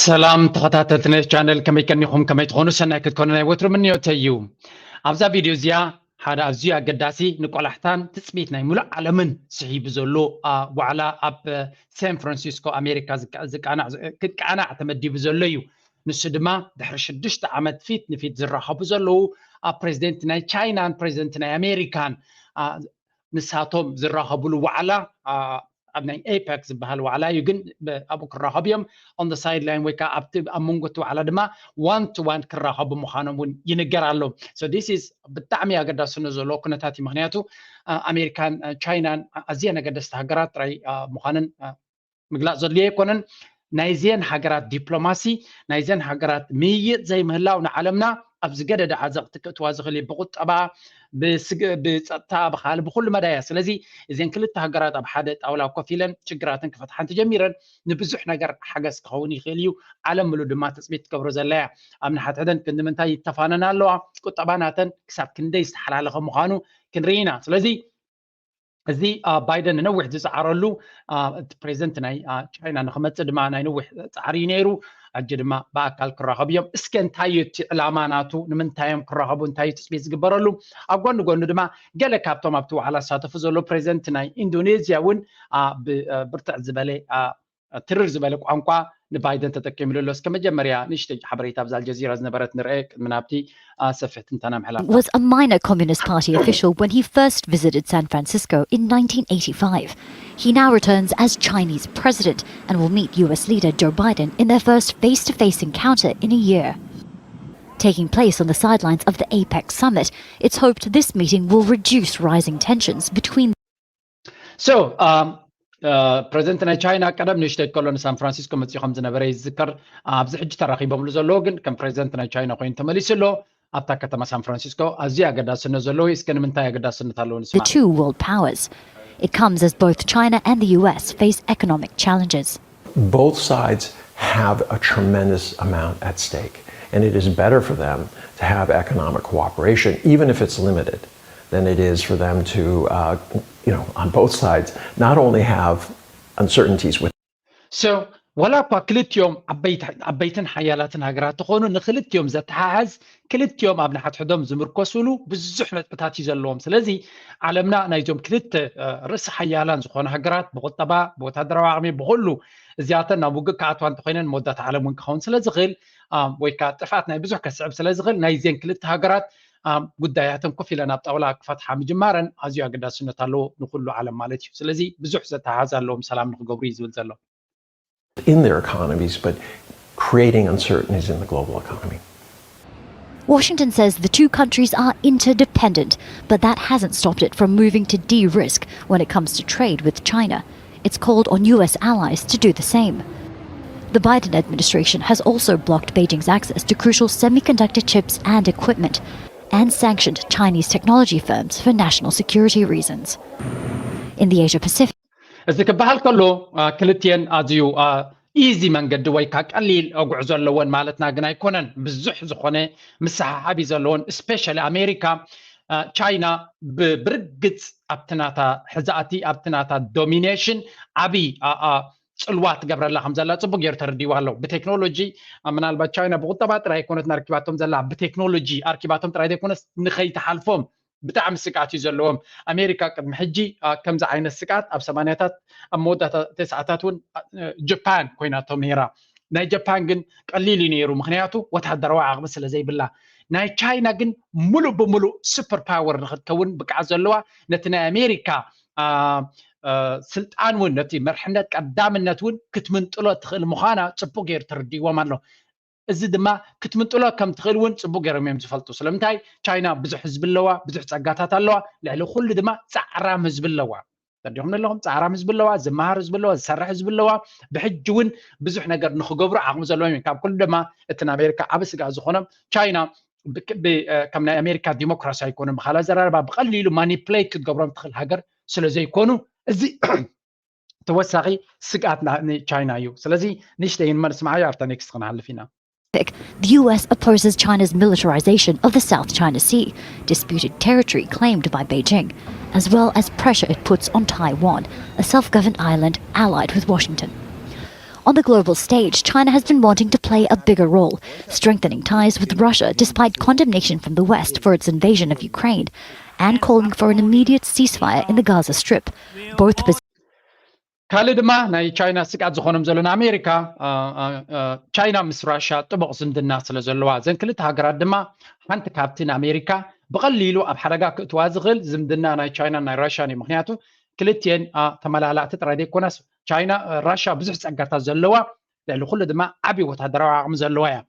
ሰላም ተኸታተልቲ ናይዚ ቻነል፣ ከመይ ቀኒኹም? ከመይ ትኾኑ? ሰናይ ክትኮኑ ናይ ወትሩ ምንዮተይ እዩ። ኣብዛ ቪድዮ እዚኣ ሓደ ኣዝዩ ኣገዳሲ ንቆላሕታን ትጽቢት ናይ ሙሉእ ዓለምን ስሒቡ ዘሎ፣ አ፣ ዋዕላ ኣብ፣ እ፣ ሳን ፍራንሲስኮ ኣሜሪካ ዝቃ-፣ ዝቃናዕ፣ እ፣ ክቃናዕ ተመዲቡ ዘሎ እዩ። ንሱ ድማ ድሕሪ ሽዱሽተ ዓመት ፊት ንፊት ዝራኸቡ ዘለዉ፣ አ፣ ፕሬዚደንት ናይ ቻይናን ፕሬዚደንት ናይ ኣሜሪካን፣ አ፣ ንሳቶም ዝራኸብሉ ዋዕላ፣ አ፣ ኣብ ናይ ኤፐክ ዝበሃል ዋዕላ እዩ፣ ግን ብ-፣ ኣብኡ ክራኸቡ እዮም። On the sideline ወይ ከዓ ኣብቲ፣ ኣብ መንጎ እቲ ዋዕላ ድማ one to one ክራኸቡ ምዃኖም እውን ይንገር ኣሎ። So this is ብጣዕሚ ኣገዳስነት ዘለዎ ኩነታት እዩ። ምኽንያቱ፣ አ፣ ኣሜሪካን፣ አ፣ ቻይናን፣ አ፣ ኣዝየን ኣገደስቲ ሃገራት ጥራይ፣ አ፣ ምዃነን፣ አ፣ ምግላጽ ዘድልዮ ኣይኮነን። ናይዘን ሃገራት ዲፕሎማሲ፣ ናይዘን ሃገራት ምይይጥ ዘይምህላው ንዓለምና ኣብ ዝገደደ ዓዘቕቲ ክእትዋ ዝኽእል እዩ። ብቁጠባ፣ ብስግ-፣ ብጸጥታ፣ ብኻልእ፣ ብኹሉ መዳያ። ስለዚ እዘን ክልተ ሃገራት ኣብ ሓደ ጣውላ ኮፍ ኢለን ችግራተን ክፈትሓ እንተጀሚረን ንብዙሕ ነገር ሓገዝ ክኸውን ይኽእል እዩ። ዓለም ምሉእ ድማ ትጽቢት ትገብሮ ዘላ እያ። ኣብ ንሓድሕደን ክንዲ ምንታይ ይተፋነና ኣለዋ፣ ቁጠባ ናተን ክሳብ ክንደይ ዝተሓላለኸ ምዃኑ ክንርኢ ኢና። ስለዚ እዚ፣ አ፣ ባይደን ንነዊሕ ዝጸዓረሉ፣ አ፣ እቲ ፕሬዚደንት ናይ፣ አ፣ ቻይና ንኽመጽእ ድማ ናይ ነዊሕ ጻዕሪ እዩ ነይሩ። ሕጂ ድማ ብኣካል ክራኸቡ እዮም። እስከ እንታይ እዩ እቲ ዕላማ ናቱ? ንምንታይ እዮም ክራኸቡ? እንታይ እዩ ትጽቢት ዝግበረሉ? ኣብ ጎኒ ጎኑ ድማ ገለ ካብቶም ኣብቲ ዋዕላ ዝሳተፉ ዘለዉ፣ ፕሬዚደንት ናይ ኢንዶኔዝያ እውን፣ አ፣ ብ-፣ አ፣ ብርትዕ ዝበለ፣ አ፣ ትርር ዝበለ ቋንቋ ንባይደን ተጠቂምሉ ኣሎ። እስከ መጀመርያ ንእሽተይ ሓበሬታ ኣብዛ ኣልጀዚራ ዝነበረት ንርአ፣ ቅድሚ ናብቲ፣ አ፣ ሰፊሕ ትንተና ምሕላፍ። Was a minor Communist Party official when he first visited San Francisco in nineteen eighty-five. He now returns as Chinese president and will meet U S leader Joe Biden in their first face-to-face encounter in a year. Taking place on the sidelines of the APEC summit, it's hoped this meeting will reduce rising tensions between So, um, ፕሬዚደንት ናይ ቻይና ቀደም ንእሽተይ ከሎ ንሳን ፍራንሲስኮ መፂኡ ከም ዝነበረ ይዝከር። ኣብዚ ሕጂ ተራኺቦምሉ ዘለዉ ግን ከም ፕሬዚደንት ናይ ቻይና ኮይኑ ተመሊሱ ኣሎ። ኣብታ ከተማ ሳን ፍራንሲስኮ ኣዝዩ ኣገዳስነት ዘለዎ እዩ። እስከ ንምንታይ ኣገዳስነት ኣለዎ ንስማ። The two world powers. It comes as both China and the U S face economic challenges. Both sides have a tremendous amount at stake, and it is better for them to have economic cooperation, even if it's limited, than it is for them to, uh, you know, on both sides, not only have uncertainties with So ዋላ እኳ ክልቲኦም ዓበይትን ሓያላትን ሃገራት ተኾኑ፣ ንክልቲኦም ዘተሓሕዝ፣ ክልቲኦም ኣብ ንሓድሕዶም ዝምርኮስሉ ብዙሕ ነጥብታት እዩ ዘለዎም። ስለዚ ዓለምና ናይዞም ክልተ ርእሲ ሓያላን ዝኾኑ ሃገራት ብቁጠባ፣ ብወታደራዊ ዓቕሚ፣ ብኩሉ እዚኣተን ናብ ውግእ ክኣትዋ እንተኮይነን መወዳእታ ዓለም እውን ክኸውን ስለዝኽእል፣ ወይ ከዓ ጥፍኣት ናይ ብዙሕ ከስዕብ ስለዝኽእል፣ ናይዘን ክልተ ሃገራት ጉዳያተን ኮፍ ኢለን ኣብ ጣውላ ክፈትሓ ምጅማረን ኣዝዩ ኣገዳስነት ኣለዎ ንኩሉ ዓለም ማለት እዩ። ስለዚ ብዙሕ ዘተሓሓዝ ኣለዎም ሰላም ንክገብሩ እዩ ዝብል ዘሎ። in their economies, but creating uncertainties in the global economy. Washington says the two countries are interdependent, but that hasn't stopped it from moving to de risk when it comes to trade with China. It's called on U S allies to do the same. The Biden administration has also blocked Beijing's access to crucial semiconductor chips and equipment, and sanctioned Chinese technology firms for national security reasons. In the Asia Pacific, እዚ ክበሃል ከሎ ክልቲኤን ኣዝዩ ኢዚ መንገዲ ወይ ከዓ ቀሊል ጉዕዞ ኣለወን ማለትና ግን ኣይኮነን። ብዙሕ ዝኾነ ምስሓሓብ እዩ ዘለወን። ስፔሻሊ ኣሜሪካ፣ ቻይና ብርግፅ ኣብቲ ናታ ሕዛእቲ፣ ኣብቲ ናታ ዶሚኔሽን ዓብይ ፅልዋ ትገብረላ ከም ዘላ ፅቡቅ ገይሩ ተረዲዋ ኣሎ። ብቴክኖሎጂ ምናልባት ቻይና ብቁጠባ ጥራይ ኣይኮነትን ኣርኪባቶም ዘላ፣ ብቴክኖሎጂ ኣርኪባቶም ጥራይ ዘይኮነስ ንኸይትሓልፎም ብጣዕሚ ስግኣት እዩ ዘለዎም። ኣሜሪካ ቅድሚ ሕጂ ከምዚ ዓይነት ስግኣት ኣብ ሰማንያታት ኣብ መወዳእታ ተስዓታት እውን ጀፓን ኮይናቶም ነይራ። ናይ ጀፓን ግን ቀሊል እዩ ነይሩ፣ ምክንያቱ ወታደራዊ ዓቕሚ ስለ ዘይብላ። ናይ ቻይና ግን ሙሉእ ብሙሉእ ሱፐር ፓወር ንክትከውን ብቅዓት ዘለዋ፣ ነቲ ናይ ኣሜሪካ ስልጣን እውን፣ ነቲ መርሕነት ቀዳምነት እውን ክትምንጥሎ ትኽእል ምዃና ፅቡቅ ገይሩ ተረዲእዎም ኣሎ። እዚ ድማ ክትምንጥሎ ከም ትኽእል እውን ፅቡቅ ገይሮም እዮም ዝፈልጡ። ስለምንታይ? ቻይና ብዙሕ ህዝቢ ኣለዋ፣ ብዙሕ ፀጋታት ኣለዋ፣ ልዕሊ ኩሉ ድማ ፃዕራም ህዝቢ ኣለዋ። ተረዲኹም ኣለኹም? ፃዕራም ህዝቢ ኣለዋ፣ ዝመሃር ህዝቢ ኣለዋ፣ ዝሰርሕ ህዝቢ ኣለዋ። ብሕጂ እውን ብዙሕ ነገር ንክገብሩ ዓቕሚ ዘለዎም እዮም። ካብ ኩሉ ድማ እቲ ንኣሜሪካ ዓቢ ስግኣት ዝኾኖም ቻይና ከም ናይ ኣሜሪካ ዲሞክራሲ ኣይኮኑን። ብካልእ ኣዘራርባ ብቀሊሉ ማኒፕሌት ክትገብሮም ትኽእል ሃገር ስለ ዘይኮኑ እዚ ተወሳኺ ስግኣት ንቻይና እዩ። ስለዚ ንእሽተይ ንስምዓዮ ኣብታ ኔክስት ክንሓልፍ ኢና። The U S opposes China's militarization of the South China Sea, disputed territory claimed by Beijing, as well as pressure it puts on Taiwan, a self-governed island allied with Washington. On the global stage, China has been wanting to play a bigger role, strengthening ties with Russia despite condemnation from the West for its invasion of Ukraine and calling for an immediate ceasefire in the Gaza Strip. Both positions ካልእ ድማ ናይ ቻይና ስግኣት ዝኾኖም ዘሎ ንኣሜሪካ፣ ቻይና ምስ ራሻ ጥቡቕ ዝምድና ስለ ዘለዋ፣ እዘን ክልተ ሃገራት ድማ ሓንቲ ካብቲ ንኣሜሪካ ብቐሊሉ ኣብ ሓደጋ ክእትዋ ዝኽእል ዝምድና ናይ ቻይናን ናይ ራሻን እዩ። ምክንያቱ ክልቲኤን ተመላላእቲ ጥራይ ዘይኮናስ፣ ቻይና፣ ራሻ ብዙሕ ጸጋታት ዘለዋ፣ ልዕሊ ኩሉ ድማ ዓብዪ ወታደራዊ ዓቕሚ ዘለዋ እያ።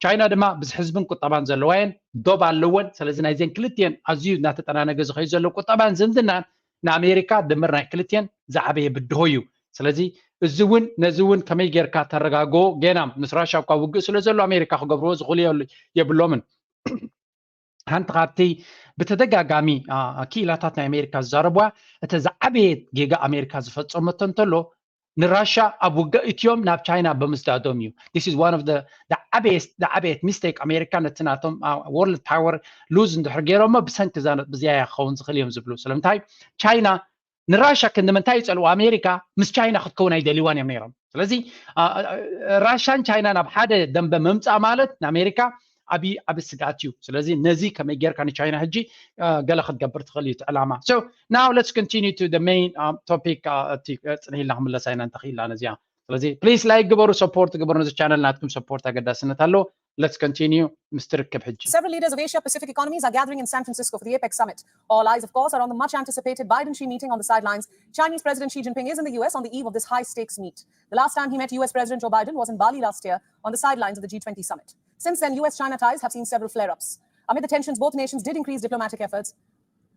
ቻይና ድማ ብዙሕ ህዝብን ቁጠባን ዘለዋ እየን፣ ዶብ ኣለወን። ስለዚ ናይዘን ክልቲኤን ኣዝዩ እናተጠናነገ ዝኸይድ ዘሎ ቁጠባን ዝምድናን ንኣሜሪካ ድምር ናይ ክልቲኤን ዝዓበየ ብድሆ እዩ። ስለዚ እዚ እውን ነዚ እውን ከመይ ጌርካ ተረጋግኦ? ጌና ምስ ራሻ እኳ ውግእ ስለ ዘሎ ኣሜሪካ ክገብርዎ ዝኽእሉ የብሎምን። ሓንቲ ካብቲ ብተደጋጋሚ ክኢላታት ናይ ኣሜሪካ ዝዛረብዋ፣ እቲ ዝዓበየ ጌጋ ኣሜሪካ ዝፈጸመቶ እንተሎ ንራሻ ኣብ ውግእ እትዮም ናብ ቻይና ብምስዳዶም እዩ። This is one of the ዓበየት ሚስቴክ ኣሜሪካ ነቲ ናቶም ወርልድ ፓወር ሉዝ እንድሕር ገይሮሞ ብሰንኪ እዛ ነጥቢ እዚኣ እያ ክኸውን ዝኽእል እዮም ዝብሉ። ስለምንታይ ቻይና ንራሻ ክንዲ ምንታይ ይጸልዋ ኣሜሪካ ምስ ቻይና ክትከውን ኣይደልይዋን እዮም ነይሮም። ስለዚ ራሻን ቻይናን ኣብ ሓደ ደንበ ምምጻእ ማለት ንኣሜሪካ ዓብዪ ዓብዪ ስግኣት እዩ። ስለዚ ነዚ ከመይ ጌርካ ንቻይና ሕጂ ገለ ክትገብር ትኽእል እዩ እቲ ዕላማ። So now let's continue to the main topic። እቲ ጽንሕ ኢልና ክምለሳ ኢና እንተኽኢልና ነዚኣ። ስለዚ ፕሊስ ላይክ ግበሩ፣ ሰፖርት ግበሩ ነዚ ቻነል፣ ናትኩም ሰፖርት ኣገዳስነት ኣለዎ። Let's continue ምስ ትርክብ ሕጂ። Several leaders of Asia Pacific economies are gathering in San Francisco for the APEC summit. All eyes, of course, are on the much anticipated Biden Xi meeting on the sidelines. Chinese President Xi Jinping is in the U S on the eve of this high stakes meet. The last time he met U S President Joe Biden was in Bali last year on the sidelines of the G twenty summit. Since then, U S China ties have seen several flare ups. Amid the tensions, both nations did increase diplomatic efforts.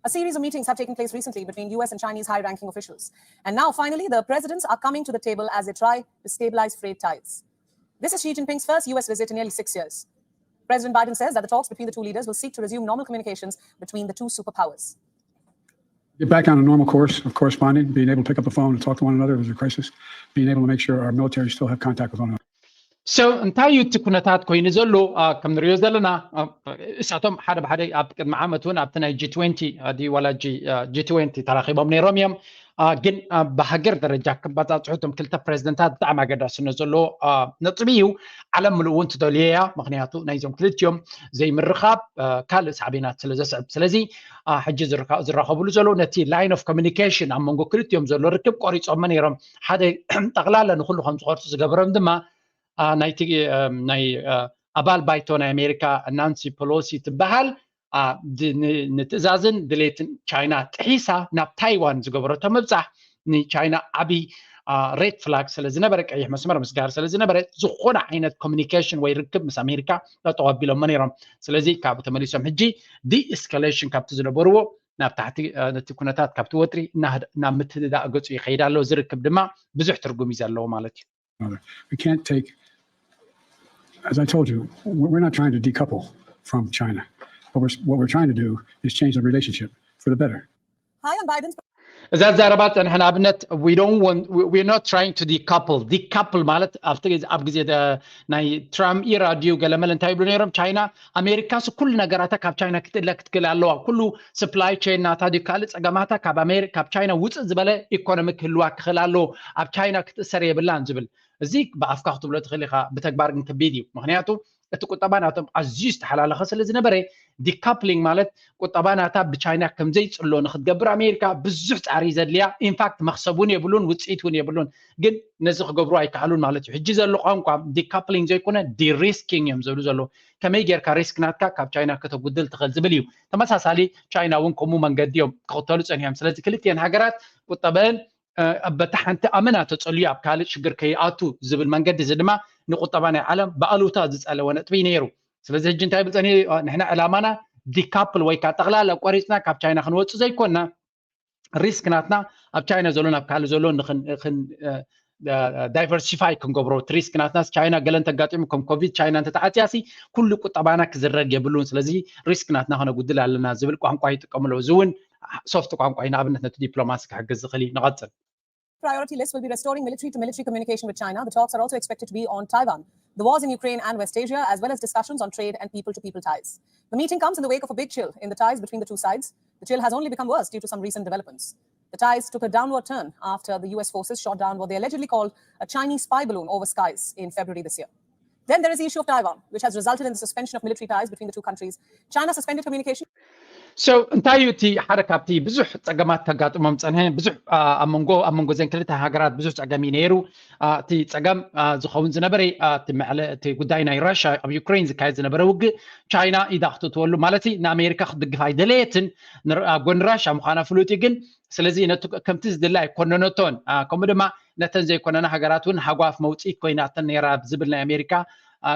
A series of meetings have taken place recently between U S and Chinese high ranking officials. And now, finally, the presidents are coming to the table as they try to stabilize frayed ties. This is Xi Jinping's first U S visit in nearly six years. President Biden says that the talks between the two leaders will seek to resume normal communications between the two superpowers. Get back on a normal course of corresponding, being able to pick up the phone and talk to one another if there's a crisis, being able to make sure our military still have contact with one another. So እንታይ እዩ እቲ ኩነታት ኮይኑ ዘሎ? ከም ንሪኦ ዘለና እሳቶም ሓደ ብሓደ ኣብ ቅድሚ ዓመት እውን ኣብቲ ናይ ጂ ትዌንቲ ድዩ ዋላ ጂ ትዌንቲ ተራኺቦም ነይሮም እዮም። ግን ብሃገር ደረጃ ክባፃፅሑ እቶም ክልተ ፕሬዚደንታት ብጣዕሚ ኣገዳስነት ዘለዎ ነጥቢ እዩ። ዓለም ምሉእ እውን ትደልዮ እያ። ምክንያቱ ናይዞም ክልቲኦም ዘይምርኻብ ካልእ ሳዕቤናት ስለ ዘስዕብ። ስለዚ ሕጂ ዝራኸብሉ ዘለዉ ነቲ line of communication ኣብ መንጎ ክልቲኦም ዘሎ ርክብ ቆሪፆሞ ነይሮም። ሓደ ጠቕላላ ንኩሉ ከም ዝቆርፁ ዝገበሮም ድማ ናይቲ ናይ ኣባል ባይቶ ናይ ኣሜሪካ ናንሲ ፐሎሲ ትበሃል ንትእዛዝን ድሌትን ቻይና ጥሒሳ ናብ ታይዋን ዝገበረቶ ምብፃሕ ንቻይና ዓብዪ ሬድ ፍላግ ስለ ዝነበረ፣ ቀይሕ መስመር ምስጋር ስለ ዝነበረ፣ ዝኾነ ዓይነት ኮሚኒኬሽን ወይ ርክብ ምስ ኣሜሪካ ጠጠው ኣቢሎሞ ነይሮም። ስለዚ ካብኡ ተመሊሶም ሕጂ ዲኤስካሌሽን ካብቲ ዝነበርዎ ናብ ታሕቲ ነቲ ኩነታት ካብቲ ወጥሪ ናብ ምትድዳእ ገፁ ይኸይድ ኣሎ። ዝርክብ ድማ ብዙሕ ትርጉም እዩ ዘለዎ ማለት እዩ። We can't take, as I told you, we're not trying to decouple from China. What we're, what we're trying to do is change the relationship for the better. High on Biden's እዛ ዘረባ ፀንሐ ንኣብነት we don't want we're not trying to decouple። ዲካፕል ማለት ኣብቲ ኣብ ግዜ ናይ ትራምፕ ኢራ ድዩ ገለመለ እንታይ ይብሉ ነይሮም? ቻይና ኣሜሪካስ ኩሉ ነገራታ ካብ ቻይና ክትእለ ክትክእል ኣለዋ። ኩሉ supply chain ናታ ድዩ ካልእ ፀገማታ ካብ ኣሜሪ ካብ ቻይና ውፅእ ዝበለ ኢኮኖሚ ክህልዋ ክኽእል ኣለዎ። ኣብ ቻይና ክትእሰር የብላን ዝብል እዚ ብኣፍካ ክትብሎ ትኽእል ኢኻ፣ ብተግባር ግን ከቢድ እዩ። ምክንያቱ እቲ ቁጠባ ናቶም ኣዝዩ ዝተሓላለኸ ስለ ዝነበረ ዲካፕሊንግ ማለት ቁጠባ ናታ ብቻይና ከምዘይፅሎ ንክትገብር ኣሜሪካ ብዙሕ ፃዕሪ ዘድልያ። ኢንፋክት መክሰብ እውን የብሉን፣ ውፅኢት እውን የብሉን። ግን ነዚ ክገብሩ ኣይከኣሉን ማለት እዩ። ሕጂ ዘሎ ቋንቋ ዲካፕሊንግ ዘይኮነ ዲሪስኪንግ እዮም ዝብሉ ዘለዉ። ከመይ ጌርካ ሪስክ ናትካ ካብ ቻይና ከተጉድል ትኽእል ዝብል እዩ። ተመሳሳሊ ቻይና እውን ከምኡ መንገዲ እዮም ክኽተሉ ፀኒሖም። ስለዚ ክልቲኤን ሃገራት ቁጠበን በታ ሓንቲ ኣመና ተፀልዩ ኣብ ካልእ ሽግር ከይኣቱ ዝብል መንገዲ እዚ ድማ ንቁጠባ ናይ ዓለም ብኣሉታ ዝፀለወ ነጥቢ ነይሩ። ስለዚ ሕጂ እንታይ ይብል ፀኒሑ? ንሕና ዕላማና ዲካፕል ወይ ከዓ ጠቕላላ ቆሪፅና ካብ ቻይና ክንወፅእ ዘይኮንና ሪስክ ናትና ኣብ ቻይና ዘሎ ናብ ካልእ ዘሎ ዳይቨርሲፋይ ክንገብሮ እቲ ሪስክ ናትና ቻይና ገለ እንተጋጢሙ ከም ኮቪድ ቻይና እንተተዓፅያሲ ኩሉ ቁጠባና ክዝረግ የብሉን። ስለዚ ሪስክ ናትና ከነጉድል ኣለና ዝብል ቋንቋ ይጥቀሙ ኣለዉ። እዚ እውን ሶፍት ቋንቋ እዩ። ንኣብነት ነቲ ዲፕሎማሲ ክሕግዝ ዝኽእል እዩ። ንቐፅል። Priority list will be restoring military to military communication with China. The talks are also expected to be on Taiwan, the wars in Ukraine and West Asia, as well as discussions on trade and people to people ties. The meeting comes in the wake of a big chill in the ties between the two sides. The chill has only become worse due to some recent developments. The ties took a downward turn after the U S forces shot down what they allegedly called a Chinese spy balloon over skies in February this year. Then there is the issue of Taiwan, which has resulted in the suspension of military ties between the two countries. China suspended communication. So እንታይ እዩ እቲ ሓደ ካብቲ ብዙሕ ጸገማት ከጋጥሞም ጸንሐ? ብዙሕ ኣብ መንጎ ኣብ መንጎ ዘን ክልተ ሃገራት ብዙሕ ጸገም እዩ ነይሩ። እቲ ጸገም ዝኸውን ዝነበረ እቲ መዕለ እቲ ጉዳይ ናይ ራሻ ኣብ ዩክሬን ዝካየድ ዝነበረ ውግእ ቻይና ኢዳ ክተትወሉ ማለት ንኣሜሪካ ክትድግፍ ኣይደለየትን። ኣብ ጎኒ ራሻ ምዃና ፍሉጥ እዩ። ግን ስለዚ ነቲ ከምቲ ዝድለ ኣይኮነነቶን። ከምኡ ድማ ነተን ዘይኮነና ሃገራት እውን ሃጓፍ መውፅኢት ኮይናተን ነይራ ዝብል ናይ ኣሜሪካ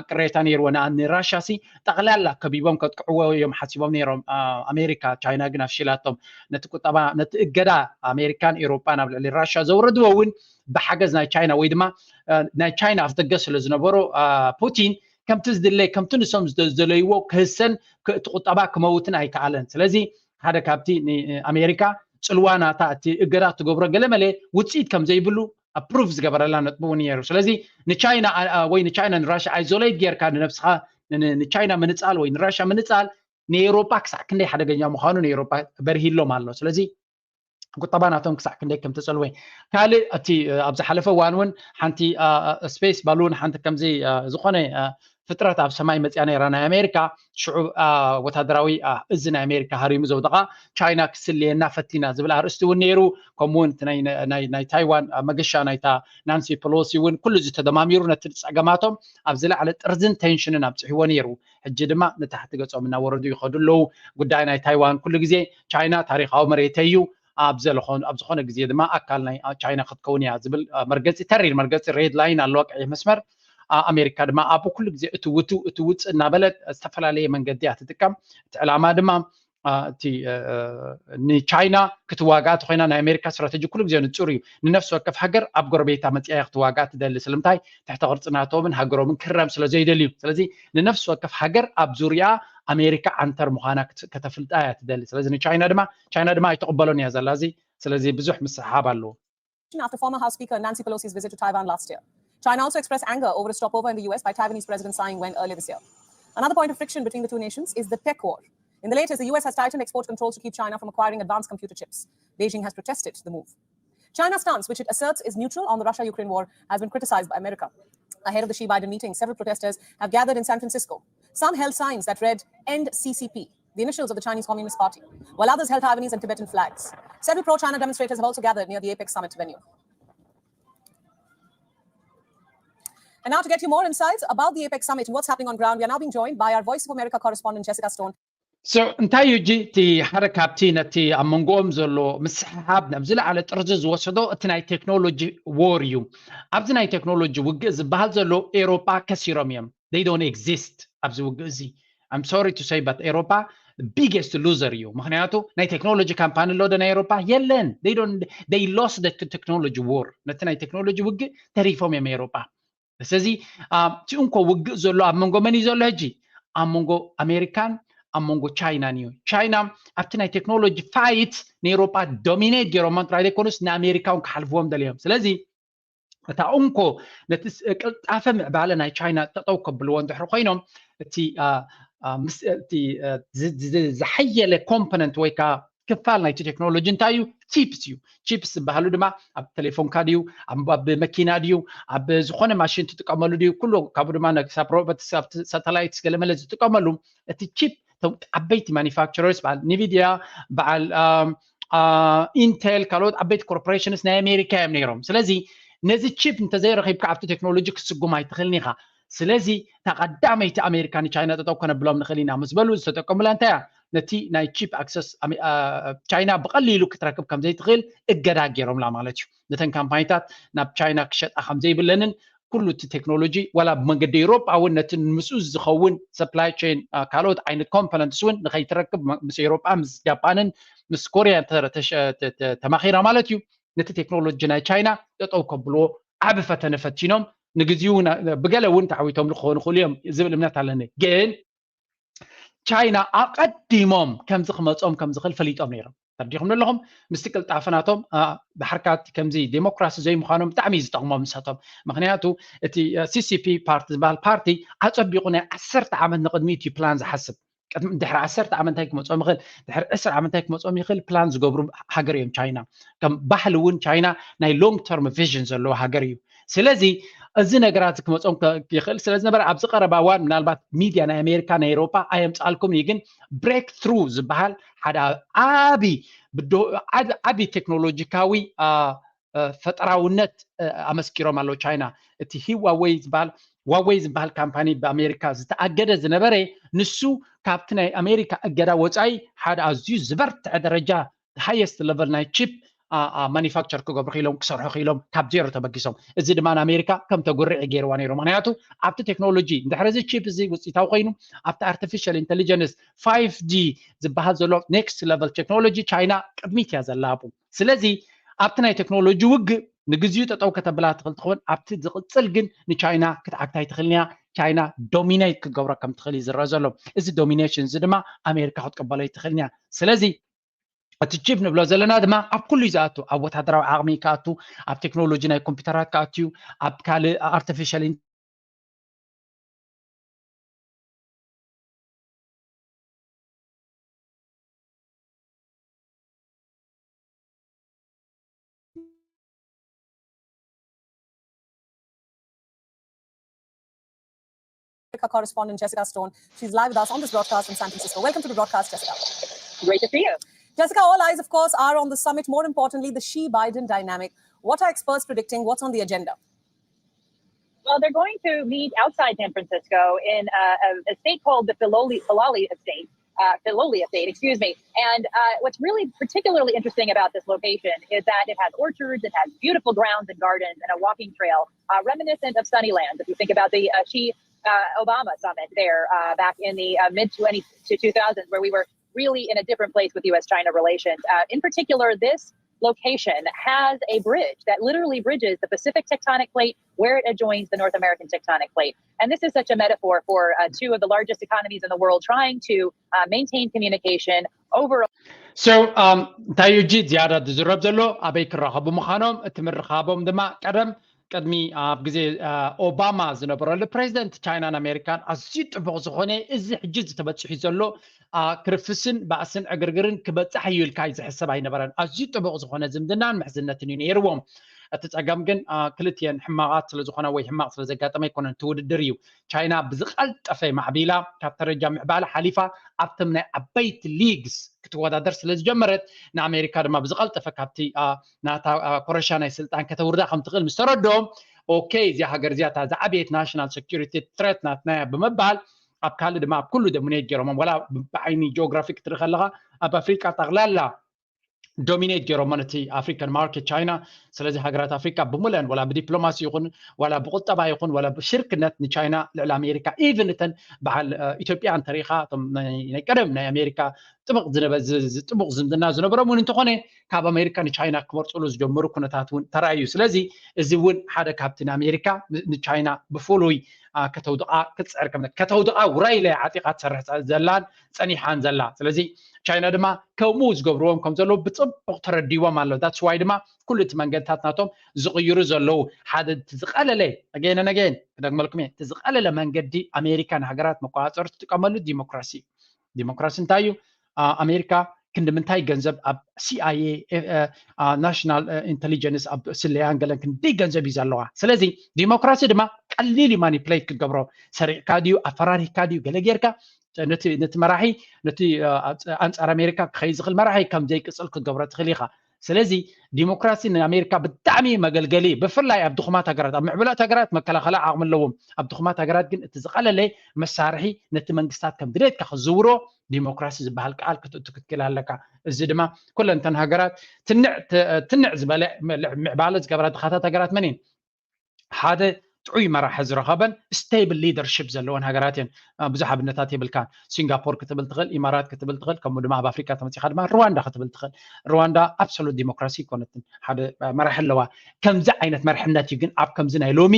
ቅሬታ ነይርዎ። ንራሻ ሲ ጠቕላላ ከቢቦም ከጥቅዕዎ እዮም ሓሲቦም ነይሮም ኣሜሪካ። ቻይና ግን ኣፍሺላቶም። ነቲ ቁጠባ ነቲ እገዳ ኣሜሪካን ኤውሮጳን ኣብ ልዕሊ ራሻ ዘውረድዎ እውን ብሓገዝ ናይ ቻይና ወይ ድማ ናይ ቻይና ኣፍደገ ስለ ዝነበሮ ፑቲን ከምቲ ዝድለይ ከምቲ ንሶም ዝደለይዎ ክህሰን እቲ ቁጠባ ክመውትን ኣይከኣለን። ስለዚ ሓደ ካብቲ ንኣሜሪካ ጽልዋ ናታ እቲ እገዳ ትገብሮ ገለመለ ውፅኢት ከም ዘይብሉ ኣፕሩቭ ዝገበረላ ነጥቢ እውን ነይሩ። ስለዚ ንቻይና ወይ ንቻይና ንራሻ ኣይዞሌት ጌርካ ንነብስኻ ንቻይና ምንፃል ወይ ንራሻ ምንፃል ንኤውሮጳ ክሳዕ ክንደይ ሓደገኛ ምዃኑ ንኤውሮጳ በርሂሎም ኣሎ። ስለዚ ቁጠባ ናቶም ክሳዕ ክንደይ ከም ተጸልወ። ካልእ እቲ ኣብ ዝሓለፈ እዋን እውን ሓንቲ ስፔስ ባሉን ሓንቲ ከምዚ ዝኾነ ፍጥረት ኣብ ሰማይ መፅያ ነይራ ናይ ኣሜሪካ። ሽዑ ወታደራዊ እዚ ናይ ኣሜሪካ ሃሪሙ ዘውደቓ ቻይና ክስልየና ፈቲና ዝብል ኣርእስቲ እውን ነይሩ። ከምኡውን ናይ ታይዋን መገሻ ናይታ ናንሲ ፐሎሲ እውን ኩሉ እዚ ተደማሚሩ ነቲ ፀገማቶም ኣብ ዝለዓለ ጥርዝን ቴንሽንን ኣብፅሕዎ ነይሩ። ሕጂ ድማ ንታሕቲ ገፆም እናወረዱ ይኸዱ ኣለዉ። ጉዳይ ናይ ታይዋን ኩሉ ግዜ ቻይና ታሪካዊ መሬተይ እዩ ኣብ ዘለኾን ኣብ ዝኾነ ግዜ ድማ ኣካል ናይ ቻይና ክትከውን እያ ዝብል መርገፂ ተሪር መርገፂ ሬድ ላይን ኣለዋ፣ ቀይሕ መስመር። ኣሜሪካ ድማ ኣብ ኩሉ ግዜ እቲ ውቱ እቲ ውፅእ እናበለት ዝተፈላለየ መንገዲ እያ ትጥቀም። እቲ ዕላማ ድማ እቲ ንቻይና ክትዋጋእ ተኮይና ናይ ኣሜሪካ ስትራተጂ ኩሉ ግዜ ንፁር እዩ። ንነፍሲ ወከፍ ሃገር ኣብ ጎረቤታ መፅያ ክትዋጋእ ትደሊ። ስለምንታይ? ትሕተ ቅርፂ ናቶምን ሃገሮምን ክረም ስለ ዘይደልዩ። ስለዚ ንነፍሲ ወከፍ ሃገር ኣብ ዙርያ ኣሜሪካ ዓንተር ምዃና ከተፍልጣ እያ ትደሊ። ስለዚ ንቻይና ድማ ቻይና ድማ ኣይተቕበሎን እያ ዘላ። እዚ ስለዚ ብዙሕ ምስሕሓብ ኣለዎ። After former House Speaker Nancy Pelosi's visit to Taiwan last year, China also expressed anger over a stopover in the U S by Taiwanese President Tsai Ing-wen earlier this year. Another point of friction between the two nations is the tech war. In the latest, the U S has tightened export controls to keep China from acquiring advanced computer chips. Beijing has protested the move. China's stance, which it asserts is neutral on the Russia-Ukraine war, has been criticized by America. Ahead of the Xi-Biden meeting, several protesters have gathered in San Francisco. Some held signs that read, "End C C P," the initials of the Chinese Communist Party, while others held Taiwanese and Tibetan flags. Several pro-China demonstrators have also gathered near the APEC summit venue. And now, to get you more insights about the APEC summit and what's happening on ground, we are now being joined by our Voice of America correspondent, Jessica Stone. So እንታይ እዩ ሕጂ እቲ ሓደ ካብቲ ነቲ ኣብ መንጎኦም ዘሎ ምስሕሓብ ናብ ዝለዓለ ጥርዚ ዝወሰዶ እቲ ናይ ቴክኖሎጂ ዎር እዩ። ኣብዚ ናይ ቴክኖሎጂ ውግእ ዝበሃል ዘሎ ኤውሮጳ ከሲሮም እዮም። They don't exist ኣብዚ ውግእ እዚ። I'm sorry to say, but ኤውሮጳ biggest loser እዩ። ምክንያቱ ናይ ቴክኖሎጂ ካምፓኒ ኣሎ ዶ ናይ ኤውሮጳ? የለን። They don't, they lost the technology war። ነቲ ናይ ቴክኖሎጂ ውግእ ተሪፎም እዮም ኤውሮጳ። ስለዚ እቲ እንኮ ውግእ ዘሎ ኣብ መንጎ መን እዩ ዘሎ ሕጂ? ኣብ መንጎ ኣሜሪካን ኣብ መንጎ ቻይናን እዩ። ቻይና ኣብቲ ናይ ቴክኖሎጂ ፋይት ንኤውሮጳ ዶሚኔት ገይሮማ ጥራይ ዘይኮኑስ ንኣሜሪካ እውን ክሓልፍዎም ደልዮም። ስለዚ እታ እንኮ ነቲ ቅልጣፈ ምዕባለ ናይ ቻይና ጠጠው ከብልዎ እንድሕር ኮይኖም እቲ ዝሓየለ ኮምፖነንት ወይ ከዓ ክፋል ናይቲ ቴክኖሎጂ እንታይ እዩ? ቺፕስ እዩ። ቺፕስ ዝበሃሉ ድማ ኣብ ቴሌፎንካ ድዩ ኣብ መኪና ድዩ ኣብ ዝኾነ ማሽን ትጥቀመሉ ድዩ ኩሉ ካብኡ ድማ ሳተላይትስ ገለመለ ዝጥቀመሉ እቲ ቺፕ ዓበይቲ ማኒፋክቸረርስ በዓል ኒቪድያ በዓል ኢንቴል ካልኦት ዓበይቲ ኮርፖሬሽንስ ናይ ኣሜሪካ እዮም ነይሮም። ስለዚ ነዚ ቺፕ እንተዘይረኺብካ ኣብቲ ቴክኖሎጂ ክትስጉም ኣይትኽእልን ኢኻ። ስለዚ እታ ቀዳመይቲ ኣሜሪካ ንቻይና ጠጠው ከነብሎም ንኽእል ኢና ምስ በሉ ዝተጠቀሙላ እንታይ እያ? ነቲ ናይ ቺፕ ኣክሰስ ቻይና ብቐሊሉ ክትረክብ ከምዘይትኽእል እገዳ ገይሮምላ ማለት እዩ። ነተን ካምፓኒታት ናብ ቻይና ክሸጣ ከምዘይብለንን ኩሉ እቲ ቴክኖሎጂ ዋላ ብመንገዲ ኤውሮጳ እውን ነቲ ምስኡ ዝኸውን ሰፕላይ ቼን ካልኦት ዓይነት ኮምፖነንትስ እውን ንኸይትረክብ ምስ ኤውሮጳ ምስ ጃፓንን ምስ ኮርያ ተማኺራ ማለት እዩ። ነቲ ቴክኖሎጂ ናይ ቻይና ጠጠው ከብልዎ ዓቢ ፈተነ ፈቲኖም ንግዚኡ ብገለ እውን ተዓዊቶም ክኾኑ ይኽእሉ እዮም ዝብል እምነት ኣለኒ። ግን ቻይና ኣቐዲሞም ከምዚ ክመጾም ከም ዝኽእል ፈሊጦም ነይሮም። ተረዲኹም ኣለኹም? ምስቲ ቅልጣፈ ናቶም ድሓርካ ከምዚ ዴሞክራሲ ዘይምዃኖም ብጣዕሚ እዩ ዝጠቕሞም ንሳቶም። ምክንያቱ እቲ ሲሲፒ ፓርቲ ዝበሃል ፓርቲ ኣጸቢቑ ናይ ዓሰርተ ዓመት ንቕድሚት እዩ ፕላን ዝሓስብ። ቅድሚ ድሕሪ ዓሰርተ ዓመት እንታይ ክመጾም ይኽእል፣ ድሕሪ ዕስራ ዓመት እንታይ ክመጾም ይኽእል ፕላን ዝገብሩ ሃገር እዮም ቻይና። ከም ባህሊ እውን ቻይና ናይ long term vision ዘለዎ ሃገር እዩ። ስለዚ እዚ ነገራት ክመጾም ይኽእል ስለ ዝነበረ ኣብዚ ቀረባ እዋን ምናልባት ሚድያ ናይ ኣሜሪካ ናይ ኤሮፓ ኣየምጻልኩም እዩ፣ ግን breakthrough ዝበሃል ሓደ ዓቢ ዓቢ ቴክኖሎጂካዊ ፈጠራውነት ኣመስኪሮም ኣለዉ ቻይና። እቲ ሂዋወይ ዝበሃል ዋወይ ዝበሃል ካምፓኒ ብኣሜሪካ ዝተኣገደ ዝነበረ ንሱ ካብቲ ናይ ኣሜሪካ እገዳ ወፃኢ ሓደ ኣዝዩ ዝበርትዐ ደረጃ ሃየስት ለቨል ናይ ቺፕ ማኒፋክቸር ክገብሩ ክኢሎም ክሰርሑ ክኢሎም ካብ ዜሮ ተበጊሶም። እዚ ድማ ንኣሜሪካ ከም ተጉርዒ ገይርዋ ነይሩ። ምክንያቱ ኣብቲ ቴክኖሎጂ እንድሕር እዚ ቺፕ እዚ ውፅኢታዊ ኮይኑ ኣብቲ ኣርቲፊሻል ኢንቴሊጀንስ ፋይቭ ጂ ዝበሃል ዘሎ ኔክስት ለቨል ቴክኖሎጂ ቻይና ቅድሚት እያ ዘላ ኣብኡ። ስለዚ ኣብቲ ናይ ቴክኖሎጂ ውግእ ንግዚኡ ጠጠው ከተብላ ትኽእል ትኸውን፣ ኣብቲ ዝቕፅል ግን ንቻይና ክትዓግታ ኣይትኽእልን እያ። ቻይና ዶሚኔት ክገብሮ ከም ትኽእል እዩ ዝረአ ዘሎ። እዚ ዶሚኔሽን እዚ ድማ ኣሜሪካ ክትቅበሎ ኣይትኽእልን እያ። ስለዚ እቲ ቺፕ ንብሎ ዘለና ድማ ኣብ ኩሉ እዩ ዝኣቱ፣ ኣብ ወታደራዊ ዓቕሚ ክኣቱ፣ ኣብ ቴክኖሎጂ ናይ ኮምፒውተራት ክኣቱ እዩ፣ ኣብ ካልእ ኣርቲፊሻል America correspondent Jessica Stone. She's live with us on this broadcast from San Francisco. Welcome to the broadcast, Jessica. Great to see you. Jessica, all eyes, of course, are on the summit. More importantly, the Xi Biden dynamic. What are experts predicting? What's on the agenda? Well, they're going to meet outside San Francisco in uh, a, a state called the Filoli, Filali Estate. Uh, Filoli Estate, excuse me. And uh, what's really particularly interesting about this location is that it has orchards, it has beautiful grounds and gardens, and a walking trail uh, reminiscent of Sunnyland. If you think about the uh, Xi uh, Obama summit there uh, back in the uh, mid twenty to two thousands, where we were really in a different place with U S China relations. Uh, in particular, this location has a bridge that literally bridges the Pacific tectonic plate where it adjoins the North American tectonic plate. And this is such a metaphor for uh, two of the largest economies in the world trying to uh, maintain communication over. So, um, እንታይ እዩ ሕጂ ዝያዳ ዝዝረብ ዘሎ ኣበይ ክራኸቡ ምዃኖም፣ እቲ ምርኻቦም ድማ ቀደም ቅድሚ ኣብ ግዜ ኦባማ ዝነበረሉ ፕሬዚደንት ቻይናን ኣሜሪካን ኣዝዩ ጥቡቕ ዝኾነ እዚ ሕጂ ዝተበፅሑ ዘሎ ክርፍስን ባእስን ዕግርግርን ክበፃሕ እዩ ኢልካ ዝሕሰብ ኣይነበረን። ኣዝዩ ጥቡቕ ዝኾነ ዝምድናን ምሕዝነትን እዩ ነይርዎም። እቲ ፀገም ግን ክልቲኤን ሕማቓት ስለዝኾና ወይ ሕማቕ ስለዘጋጠመ ኣይኮነን፣ እቲ ውድድር እዩ። ቻይና ብዝቐልጠፈ ማዕቢላ ካብ ደረጃ ምዕባለ ሓሊፋ ኣብቶም ናይ ዓበይቲ ሊግስ ክትወዳደር ስለዝጀመረት ንኣሜሪካ ድማ ብዝቐልጠፈ ካብቲ ናታ ኮረሻ ናይ ስልጣን ከተውርዳ ከም ትኽእል ምስ ተረድኦም፣ ኦኬ፣ እዚኣ ሃገር እዚኣ እታ ዝዓበየት ናሽናል ሴኩሪቲ ትሬት ናትና እያ ብምባል ኣብ ካልእ ድማ ኣብ ኩሉ ዶሚኔት ገይሮሞም። ዋላ ብዓይኒ ጂኦግራፊ ክትርኢ ከለኻ ኣብ ኣፍሪቃ ጠቕላላ ዶሚኔት ገይሮሞ ነቲ ኣፍሪካን ማርኬት ቻይና። ስለዚ ሃገራት ኣፍሪካ ብምልአን ዋላ ብዲፕሎማሲ ይኹን ዋላ ብቁጠባ ይኹን ዋላ ብሽርክነት ንቻይና ልዕሊ ኣሜሪካ ኢቨን እተን በዓል ኢትዮጵያ እንተሪኢኻ እቶም ናይ ቀደም ናይ ኣሜሪካ ጥብቕ ጥቡቕ ዝምድና ዝነበሮም እውን እንተኾነ ካብ ኣሜሪካ ንቻይና ክመርፅሉ ዝጀመሩ ኩነታት እውን ተራእዩ። ስለዚ እዚ እውን ሓደ ካብቲ ንኣሜሪካ ንቻይና ብፍሉይ ከተውድቓ ክትፅዕር ከም ከተውድቓ ውራይ ኢለ ዓጢቓ ትሰርሕ ዘላን ፀኒሓን ዘላ። ስለዚ ቻይና ድማ ከምኡ ዝገብርዎም ከም ዘለዉ ብፅቡቕ ተረዲዎም ኣሎ። ዳትስ ዋይ ድማ ኩሉ እቲ መንገድታት ናቶም ዝቕይሩ ዘለዉ ሓደ ዝቐለለ ኣገይነ ነገይን ክደግመልኩም እየ። እቲ ዝቐለለ መንገዲ ኣሜሪካ ንሃገራት መቆፃፀሪ ትጥቀመሉ ዲሞክራሲ እዩ። ዲሞክራሲ እንታይ እዩ? ኣሜሪካ ክንዲ ምንታይ ገንዘብ ኣብ ሲኣይኤ ናሽናል ኢንቴሊጀንስ ኣብ ስለያን ገለን ክንደይ ገንዘብ እዩ ዘለዋ። ስለዚ ዲሞክራሲ ድማ ቀሊል እዩ ማኒፕሌት ክትገብሮ። ሰሪቕካ ድዩ ኣፈራሪህካ ድዩ ገለ ጌርካ ነቲ መራሒ ነቲ ኣንፃር ኣሜሪካ ክኸይድ ዝኽእል መራሒ ከም ዘይቅፅል ክትገብሮ ትኽእል ኢኻ። ስለዚ ዲሞክራሲ ንኣሜሪካ ብጣዕሚ መገልገሊ፣ ብፍላይ ኣብ ድኹማት ሃገራት። ኣብ ምዕቡላት ሃገራት መከላኸሊ ዓቕሚ ኣለዎም። ኣብ ድኹማት ሃገራት ግን እቲ ዝቐለለ መሳርሒ ነቲ መንግስታት ከም ድሌትካ ክዝውሮ ዲሞክራሲ ዝበሃል ቃል ክትእቱ ክትክእል ኣለካ። እዚ ድማ ኩለን እተን ሃገራት ትንዕ ዝበለ ምዕባለ ዝገብራ ድኻታት ሃገራት መን እየን? ሓደ ጥዑይ መራሒ ዝረኸበን ስቴብል ሊደርሽፕ ዘለወን ሃገራት እየን። ብዙሕ ኣብነታት የብልካን። ሲንጋፖር ክትብል ትኽእል፣ ኢማራት ክትብል ትኽእል፣ ከምኡ ድማ ኣብ ኣፍሪካ ተመፂኻ ድማ ሩዋንዳ ክትብል ትኽእል። ሩዋንዳ ኣብሶሉት ዲሞክራሲ ይኮነትን፣ ሓደ መራሒ ኣለዋ። ከምዚ ዓይነት መርሕነት እዩ ግን ኣብ ከምዚ ናይ ሎሚ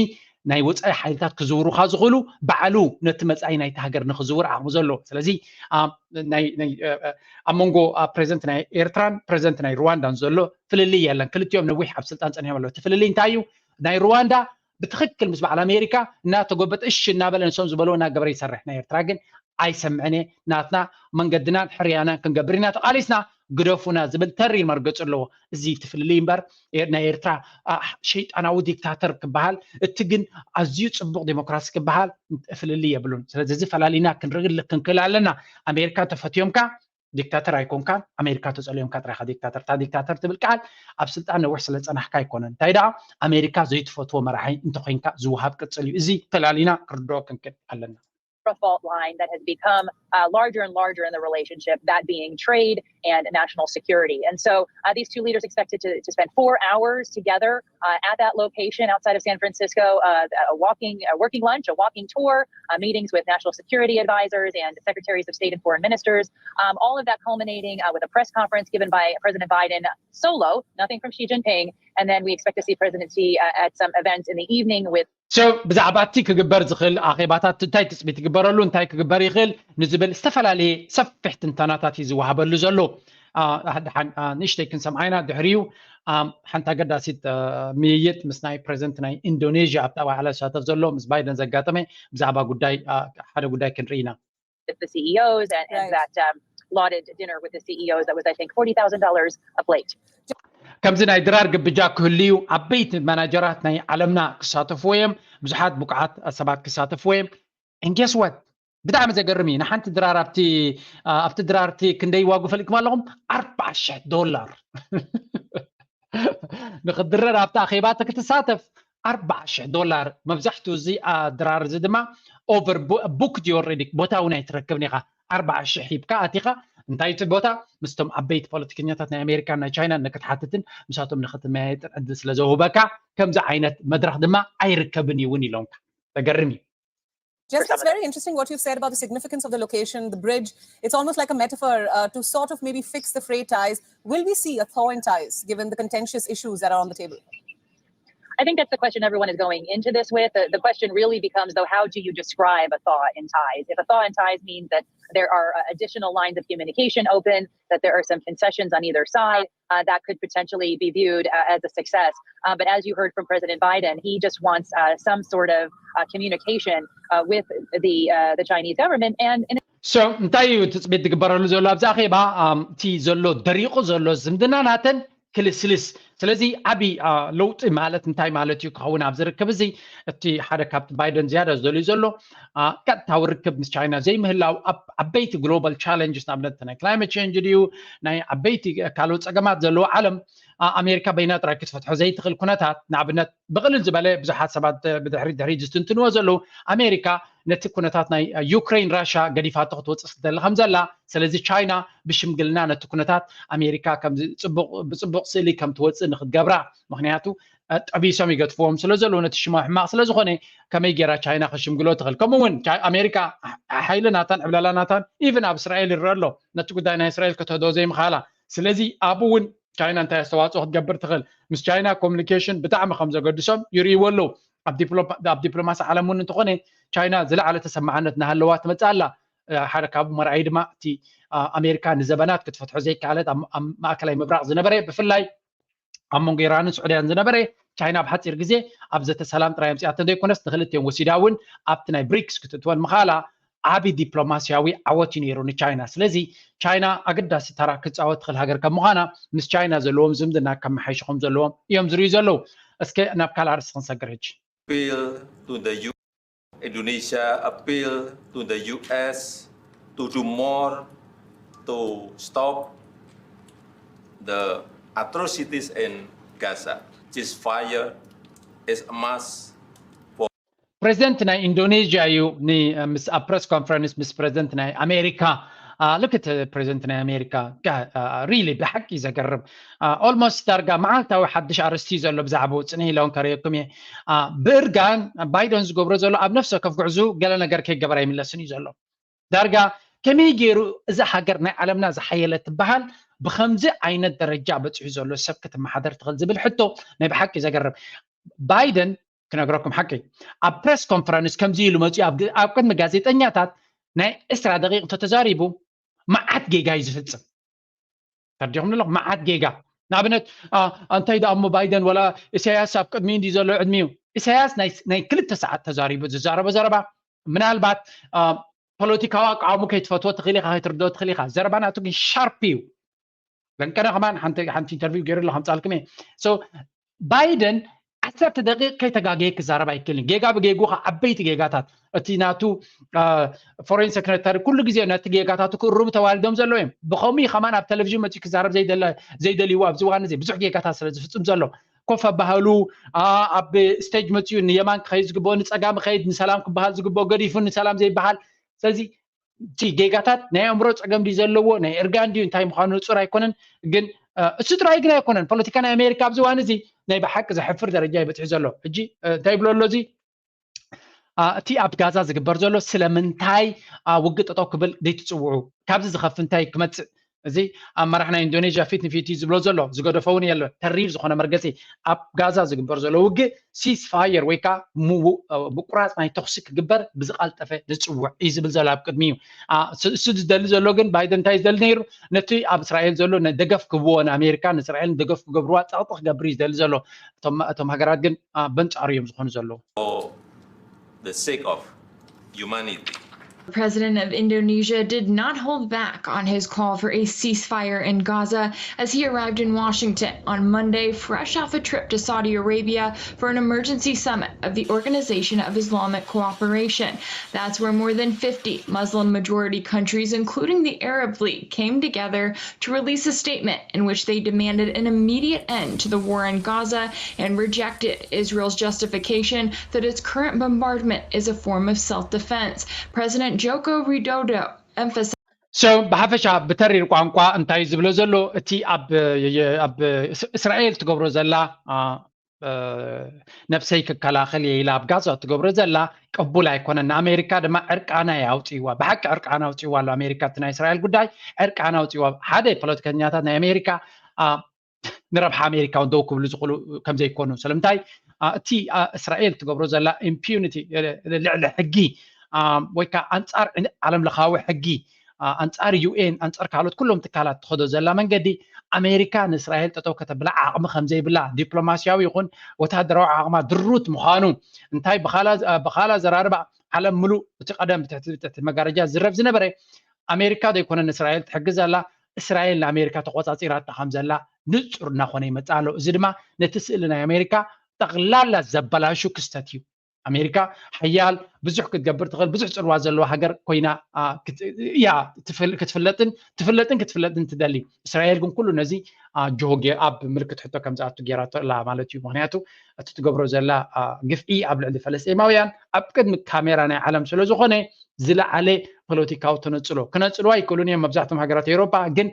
ናይ ወፃኢ ሓይልታት ክዝውሩካ ዝኽእሉ ባዕሉ ነቲ መፃኢ ናይቲ ሃገር ንክዝውር ዓቕሚ ዘሎ። ስለዚ ኣብ መንጎ ፕሬዚደንት ናይ ኤርትራን ፕሬዚደንት ናይ ሩዋንዳን ዘሎ ፍልልይ የለን። ክልቲኦም ነዊሕ ኣብ ስልጣን ፀኒሖም ኣለዉ። እቲ ፍልልይ እንታይ እዩ? ናይ ሩዋንዳ ብትኽክል ምስ በዓል ኣሜሪካ እናተጎበጠ እሺ እናበለ ንሶም ዝበልዎ እናገበረ ይሰርሕ። ናይ ኤርትራ ግን ኣይሰምዕን እየ። ናትና መንገድናን ሕርያናን ክንገብር ኢና ተቓሊስና፣ ግደፉና ዝብል ተሪር መርገፂ ኣለዎ። እዚ ትፍልልይ እምበር፣ ኤ-፣ ናይ ኤርትራ፣ አ፣ ሸይጣናዊ ዲክታተር ክበሃል፣ እቲ ግን ኣዝዩ ጽቡቕ ዴሞክራሲ ክበሃል ፍልልይ የብሉን። ስለዚ እዚ ፈላሊና ክንርኢ ክንክእል ኣለና። ኣሜሪካ ተፈትዮምካ ዲክታተር ኣይኮንካን፣ ኣሜሪካ ተጸልዮምካ ጥራይካ ዲክታተር። እታ ዲክታተር ትብል ቃል ኣብ ስልጣን ነዊሕ ስለ ጸናሕካ ኣይኮነን። እንታይ ደኣ ኣሜሪካ ዘይትፈትዎ መራሒ እንተኾይንካ ዝወሃብ ቅጽል እዩ። እዚ ፈላሊና ክርድኦ ክንክእል ኣለና። A fault line that has become uh, larger and larger in the relationship, that being trade and national security. And so uh, these two leaders expected to, to spend four hours together uh, at that location outside of San Francisco, uh, a walking, a working lunch, a walking tour, uh, meetings with national security advisors and secretaries of state and foreign ministers. Um, all of that culminating uh, with a press conference given by President Biden solo, nothing from Xi Jinping. And then we expect to see President Xi uh, at some events in the evening with So ብዛዕባ እቲ ክግበር ዝኽእል ኣኼባታት እንታይ ትፅቢት ይግበረሉ፣ እንታይ ክግበር ይኽእል ንዝብል ዝተፈላለየ ሰፊሕ ትንተናታት እዩ ዝወሃበሉ ዘሎ። አ፣ ደሓን፣ አ፣ ንእሽተይ ክንሰምዓ ኢና። ድሕሪኡ፣ አ፣ ሓንቲ ኣገዳሲት፣ አ፣ ምይይጥ ምስ ናይ ፕሬዚደንት ናይ ኢንዶኔዥያ ኣብታ ዋዕላ ዝሳተፍ ዘሎ ምስ ባይደን ዘጋጠመ ብዛዕባ ጉዳይ፣ አ፣ ሓደ ጉዳይ ክንርኢ ኢና። with the C E Os and, and Right. that um, lauded dinner with the C E Os that was, I think, forty thousand dollars a plate. ከምዚ ናይ ድራር ግብጃ ክህልዩ ዓበይቲ ማናጀራት ናይ ዓለምና ክሳተፍዎ እዮም። ብዙሓት ብቁዓት ሰባት ክሳተፍዎ እዮም። And guess what? ብጣዕሚ ዘገርም እዩ። ንሓንቲ ድራር ኣብቲ፣ አ፣ ኣብቲ ድራር እቲ ክንደይ ዋጉ ፈሊጥኩም ኣለኹም? ኣርባዓ ሽሕ ዶላር። ንኽድረር ኣብቲ ኣኼባ እቲ ክትሳተፍ ኣርባዓ ሽሕ ዶላር። መብዛሕትኡ እዚ፣ አ፣ ድራር እዚ ድማ over booked እዩ already። ቦታ እውን ኣይትረክብን ኢኻ። ኣርባዓ ሽሕ ሂብካ ኣቲኻ፣ እንታይ እቲ ቦታ ምስቶም ዓበይቲ ፖለቲከኛታት ናይ ኣሜሪካን ናይ ቻይናን ንክትሓትትን ምሳቶም ንክትመያየጥን ዕድል ስለ ዘውህበካ፣ ከምዚ ዓይነት መድረኽ ድማ ኣይርከብን እዩ እውን ኢሎምካ። ዘገርም እዩ። Jeff, it's very interesting what you've said about the significance of the location, the bridge. It's almost like a metaphor uh, to sort of maybe fix the freight ties. Will we see a thaw in ties given the contentious issues that are on the table? I think that's the question everyone is going into this with. The, the question really becomes, though, how do you describe a thaw in ties? If a thaw in ties means that there are uh, additional lines of communication open, that there are some concessions on either side, uh, that could potentially be viewed uh, as a success. Uh, but as you heard from President Biden, he just wants uh, some sort of uh, communication uh, with the uh, the Chinese government. And, and So እንታይ እዩ ትፅቢት ዝግበረሉ ዘሎ ኣብዚ ኣኼባ? ኣም፣ እቲ ዘሎ ደሪቑ ዘሎ ዝምድና ናተን ክልስልስ። ስለዚ ዓብዪ፣ አ፣ ለውጢ ማለት እንታይ ማለት እዩ ክኸውን ኣብዚ ርክብ እዚ? እቲ ሓደ ካብቲ ባይደን ዝያዳ ዝደልዩ ዘሎ፣ አ፣ ቀጥታዊ ርክብ ምስ ቻይና ዘይምህላው ኣብ ዓበይቲ ግሎባል ቻለንጅስ፣ ንኣብነት ናይ ክላይመት ቼንጅ ድዩ፣ ናይ ዓበይቲ ካልኦት ፀገማት ዘለዎ ዓለም፣ አ፣ ኣሜሪካ በይና ጥራይ ክትፈትሖ ዘይትኽእል ኩነታት፣ ንኣብነት ብቕልል ዝበለ ብዙሓት ሰባት ብድሕሪ ድሕሪ ዝትንትንዎ ዘለዉ፣ ኣሜሪካ ነቲ ኩነታት ናይ ዩክሬን ራሻ ገዲፋቶ ክትወፅእ ትደሊ ከም ዘላ፣ ስለዚ ቻይና ብሽምግልና ነቲ ኩነታት ኣሜሪካ ከም ጽቡቕ፣ ብጽቡቕ ስእሊ ከም ትወፅእ ንክትገብራ፣ ምክንያቱ አ፣ ጠቢሶም ይገድፍዎም ስለ ዘለዉ ነቲ ሽማ ሕማቕ ስለ ዝኾነ ከመይ ገይራ ቻይና ከሽምግሎ ትኽእል? ከምኡ እውን ቻ-፣ ኣሜሪካ ሓ-፣ ሓይሊ ናታን ዕብለላ ናታን ኢቭን ኣብ እስራኤል ይረአ ኣሎ፣ ነቲ ጉዳይ ናይ እስራኤል ከተህዶ ዘይምኽኣላ። ስለዚ ኣብኡ እውን ቻይና እንታይ ኣስተዋፅኦ ክትገብር ትኽእል? ምስ ቻይና ኮሚኒኬሽን ብጣዕሚ ከም ዘገድሶም ይርእይዎ ኣለዉ። ኣብ ዲፕሎ-፣ ኣብ ዲፕሎማሲ ዓለም እውን እንተኾነ ቻይና ዝለዓለ ተሰማዕነት እናሃለዋ ትመፅእ ኣላ። እ፣ ሓደ ካብኡ መርኣዪ ድማ እቲ፣ አ፣ ኣሜሪካ ንዘበናት ክትፈትሖ ዘይከኣለት ኣብ፣ ኣብ ማእከላይ ምብራቕ ዝነበረ፣ ብፍላይ ኣብ መንጎ ኢራንን ስዑድያን ዝነበረ፣ ቻይና ኣብ ሓፂር ግዜ ኣብ ዘተ ሰላም ጥራይ ኣምፂኣቶ ዘይኮነስ ንክልቲኦም ወሲዳ እውን ኣብቲ ናይ ብሪክስ ክትእትወን ምኽኣላ ዓቢ ዲፕሎማስያዊ ዓወት እዩ ነይሩ ንቻይና። ስለዚ ቻይና ኣገዳሲ ተራ ክትፃወት ትኽእል ሃገር ከም ምዃና ምስ ቻይና ዘለዎም ዝምድና ከመሓይሹ ከም ዘለዎም እዮም ዝርእዩ ዘለዉ። እስከ ናብ ካልእ ኣርእስቲ ክንሰግር ሕጂ። Appeal to the U Indonesia appeal to the U S to do more to stop the atrocities in Gaza. Ceasefire is a must. ፕሬዚደንት ናይ ኢንዶኔዥያ እዩ ን-፣ ምስ፣ ኣብ ፕሬስ ኮንፈረንስ ምስ ፕሬዚደንት ናይ ኣሜሪካ፣ አ፣ ልክት ፕሬዚደንት ናይ ኣሜሪካ ጋ-፣ አ፣ ሪሊ ብሓቂ ዘገርም። አ፣ ኦልሞስት ዳርጋ መዓልታዊ ሓድሽ ኣርእስቲ እዩ ዘሎ ብዛዕባኡ። ጽንሕ ኢለ እውን ከርእየኩም እየ። አ፣ ብእርጋን ባይደን ዝገብሮ ዘሎ ኣብ ነፍሲ ወከፍ ጉዕዙ ገለ ነገር ከይገበረ ኣይምለስን እዩ ዘሎ። ዳርጋ ከመይ ገይሩ እዛ ሃገር ናይ ዓለምና ዝሓየለት ትበሃል ብኸምዚ ዓይነት ደረጃ በፂሑ ዘሎ ሰብ ክትመሓደር ትኽእል ዝብል ሕቶ ናይ ብሓቂ ዘገርም። ባይደን ክነግረኩም ሓቂ ኣብ ፕሬስ ኮንፈረንስ ከምዚ ኢሉ መፂኡ ኣብ ግ-፣ ኣብ ቅድሚ ጋዜጠኛታት ናይ ዕስራ ደቂቕ እንተተዛሪቡ መዓት ጌጋ እዩ ዝፍፅም። ተርዲኹም ኣለኹም መዓት ጌጋ። ንኣብነት፣ አ፣ እንታይ ደኣ እሞ ባይደን ወላ ኢሳያስ ኣብ ቅድሚ እንዲ ዘሎ ዕድሚኡ። ኢሳያስ ናይ፣ ናይ ክልተ ሰዓት ተዛሪቡ ዝዛረቦ ዘረባ ምናልባት፣ አ፣ ፖለቲካዊ ኣቃውሞ ከይትፈትዎ ትኽእል ኢኻ፣ ከይትርድኦ ትኽእል ኢኻ። ዘረባ ናቱ ግን ሻርፕ እዩ። ለንቀነ ከማን ሓንቲ ሓንቲ ኢንተርቪው ገይሩ ኣሎ ከምጻልኩም እየ። So ባይደን ዓሰርተ ደቂቕ ከይተጋገየ ክዛረብ ኣይክእልን። ጌጋ ብጌጉ ከዓ ዓበይቲ ጌጋታት እቲ ናቱ ፎሬን ሰክረታሪ ኩሉ ግዜ ነቲ ጌጋታቱ ክእርሙ ተዋሪዶም ዘለዉ እዮም። ብኸምኡ ከማን ኣብ ቴሌቪዥን መፅኡ ክዛረብ ዘይደለ- ዘይደልይዎ ኣብዚ እዋን እዚ ብዙሕ ጌጋታት ስለ ዝፍፅም ዘሎ ኮፍ ኣባሃሉ ኣብ ስቴጅ መፅኡ ንየማን ክኸይድ ዝግብኦ ንፀጋም ክኸይድ ንሰላም ክበሃል ዝግብኦ ገዲፉ ንሰላም ዘይበሃል። ስለዚ እቲ ጌጋታት ናይ ኣእምሮ ፀገም ድዩ ዘለዎ ናይ እርጋን ድዩ እንታይ ምዃኑ ንፁር ኣይኮነን። ግን እሱ ጥራይ ግን ኣይኮነን። ፖለቲካ ናይ ኣሜሪካ ኣብዚ እዋን እዚ ናይ ብሓቂ ዘሕፍር ደረጃ ይበፅሑ ዘሎ። ሕጂ እንታይ ይብሎ ኣሎ እዚ እቲ ኣብ ጋዛ ዝግበር ዘሎ ስለምንታይ ውግእ ጠጠው ክብል ዘይትፅውዑ? ካብዚ ዝኸፍ እንታይ ክመፅእ? እዚ ኣብ መራሕ ናይ ኢንዶኔዥያ ፊት ንፊት እዩ ዝብሎ ዘሎ። ዝገደፎ እውን የለ። ተሪር ዝኾነ መርገፂ ኣብ ጋዛ ዝግበር ዘሎ ውግእ ሲስፋየር ወይ ከዓ ምቁራፅ ናይ ተኽሲ ክግበር ብዝቃልጠፈ ዝፅውዕ እዩ ዝብል ዘሎ ኣብ ቅድሚ እዩ። እሱ ዝደሊ ዘሎ ግን ባይደን እንታይ ዝደሊ ነይሩ? ነቲ ኣብ እስራኤል ዘሎ ደገፍ ክብዎ ንኣሜሪካ ንእስራኤል ደገፍ ክገብርዋ ፀቕጢ ክገብር እዩ ዝደሊ ዘሎ። እቶም ሃገራት ግን በንፃሩ እዮም ዝኾኑ ዘለዉ። the sake of humanity. The president of Indonesia did not hold back on his call for a ceasefire in Gaza as he arrived in Washington on Monday, fresh off a trip to Saudi Arabia for an emergency summit of the Organization of Islamic Cooperation. That's where more than fifty Muslim majority countries, including the Arab League, came together to release a statement in which they demanded an immediate end to the war in Gaza and rejected Israel's justification that its current bombardment is a form of self-defense. President Joko Widodo emphasized So ብሓፈሻ ብተሪር ቋንቋ እንታይ ዝብሎ ዘሎ እቲ ኣብ እስራኤል ትገብሮ ዘላ ነብሰይ ክከላኸል እየ ኢላ ኣብ ጋዛ ትገብሮ ዘላ ቅቡል ኣይኮነን። ንኣሜሪካ ድማ ዕርቃና እያ ኣውፅእዋ፣ ብሓቂ ዕርቃና ኣውፅእዋ ኣሎ ኣሜሪካ። እቲ ናይ እስራኤል ጉዳይ ዕርቃና ኣውፅእዋ። ሓደ ፖለቲከኛታት ናይ ኣሜሪካ ንረብሓ ኣሜሪካ እውን ደው ክብሉ ዝኽእሉ ከምዘይኮኑ ስለምንታይ እቲ እስራኤል ትገብሮ ዘላ ኢምፒዩኒቲ ልዕሊ ሕጊ ወይ ከዓ ኣንፃር ዓለም ለኻዊ ሕጊ ኣንፃር ዩኤን ኣንፃር ካልኦት ኩሎም ትካላት ትኸዶ ዘላ መንገዲ ኣሜሪካ ንእስራኤል ጠጠው ከተብላ ዓቕሚ ከምዘይብላ ዲፕሎማስያዊ ይኹን ወታደራዊ ዓቕማ ድሩት ምዃኑ እንታይ ብኻላ ዘራርባ ዓለም ምሉእ እቲ ቀደም ትሕቲ መጋረጃ ዝረብ ዝነበረ ኣሜሪካ ዘይኮነ ንእስራኤል ትሕግዝ ኣላ እስራኤል ንኣሜሪካ ተቆፃፂራታ ከም ዘላ ንፁር እናኾነ ይመፅእ ኣሎ። እዚ ድማ ነቲ ስእሊ ናይ ኣሜሪካ ጠቕላላ ዘበላሹ ክስተት እዩ። ኣሜሪካ ሓያል ብዙሕ ክትገብር ትኽእል ብዙሕ ፅልዋ ዘለዋ ሃገር ኮይና እያ ክትፍለጥን ትፍለጥን ክትፍለጥን ትደሊ። እስራኤል ግን ኩሉ ነዚ ጆሆ ኣብ ምልክት ሕቶ ከም ዝኣቱ ጌራቶ ኣላ ማለት እዩ። ምክንያቱ እቲ ትገብሮ ዘላ ግፍዒ ኣብ ልዕሊ ፈለስጢማውያን ኣብ ቅድሚ ካሜራ ናይ ዓለም ስለ ዝኾነ ዝለዓለ ፖለቲካዊ ተነፅሎ ክነፅልዋ ይክእሉን እዮም። መብዛሕትኦም ሃገራት ኤውሮፓ ግን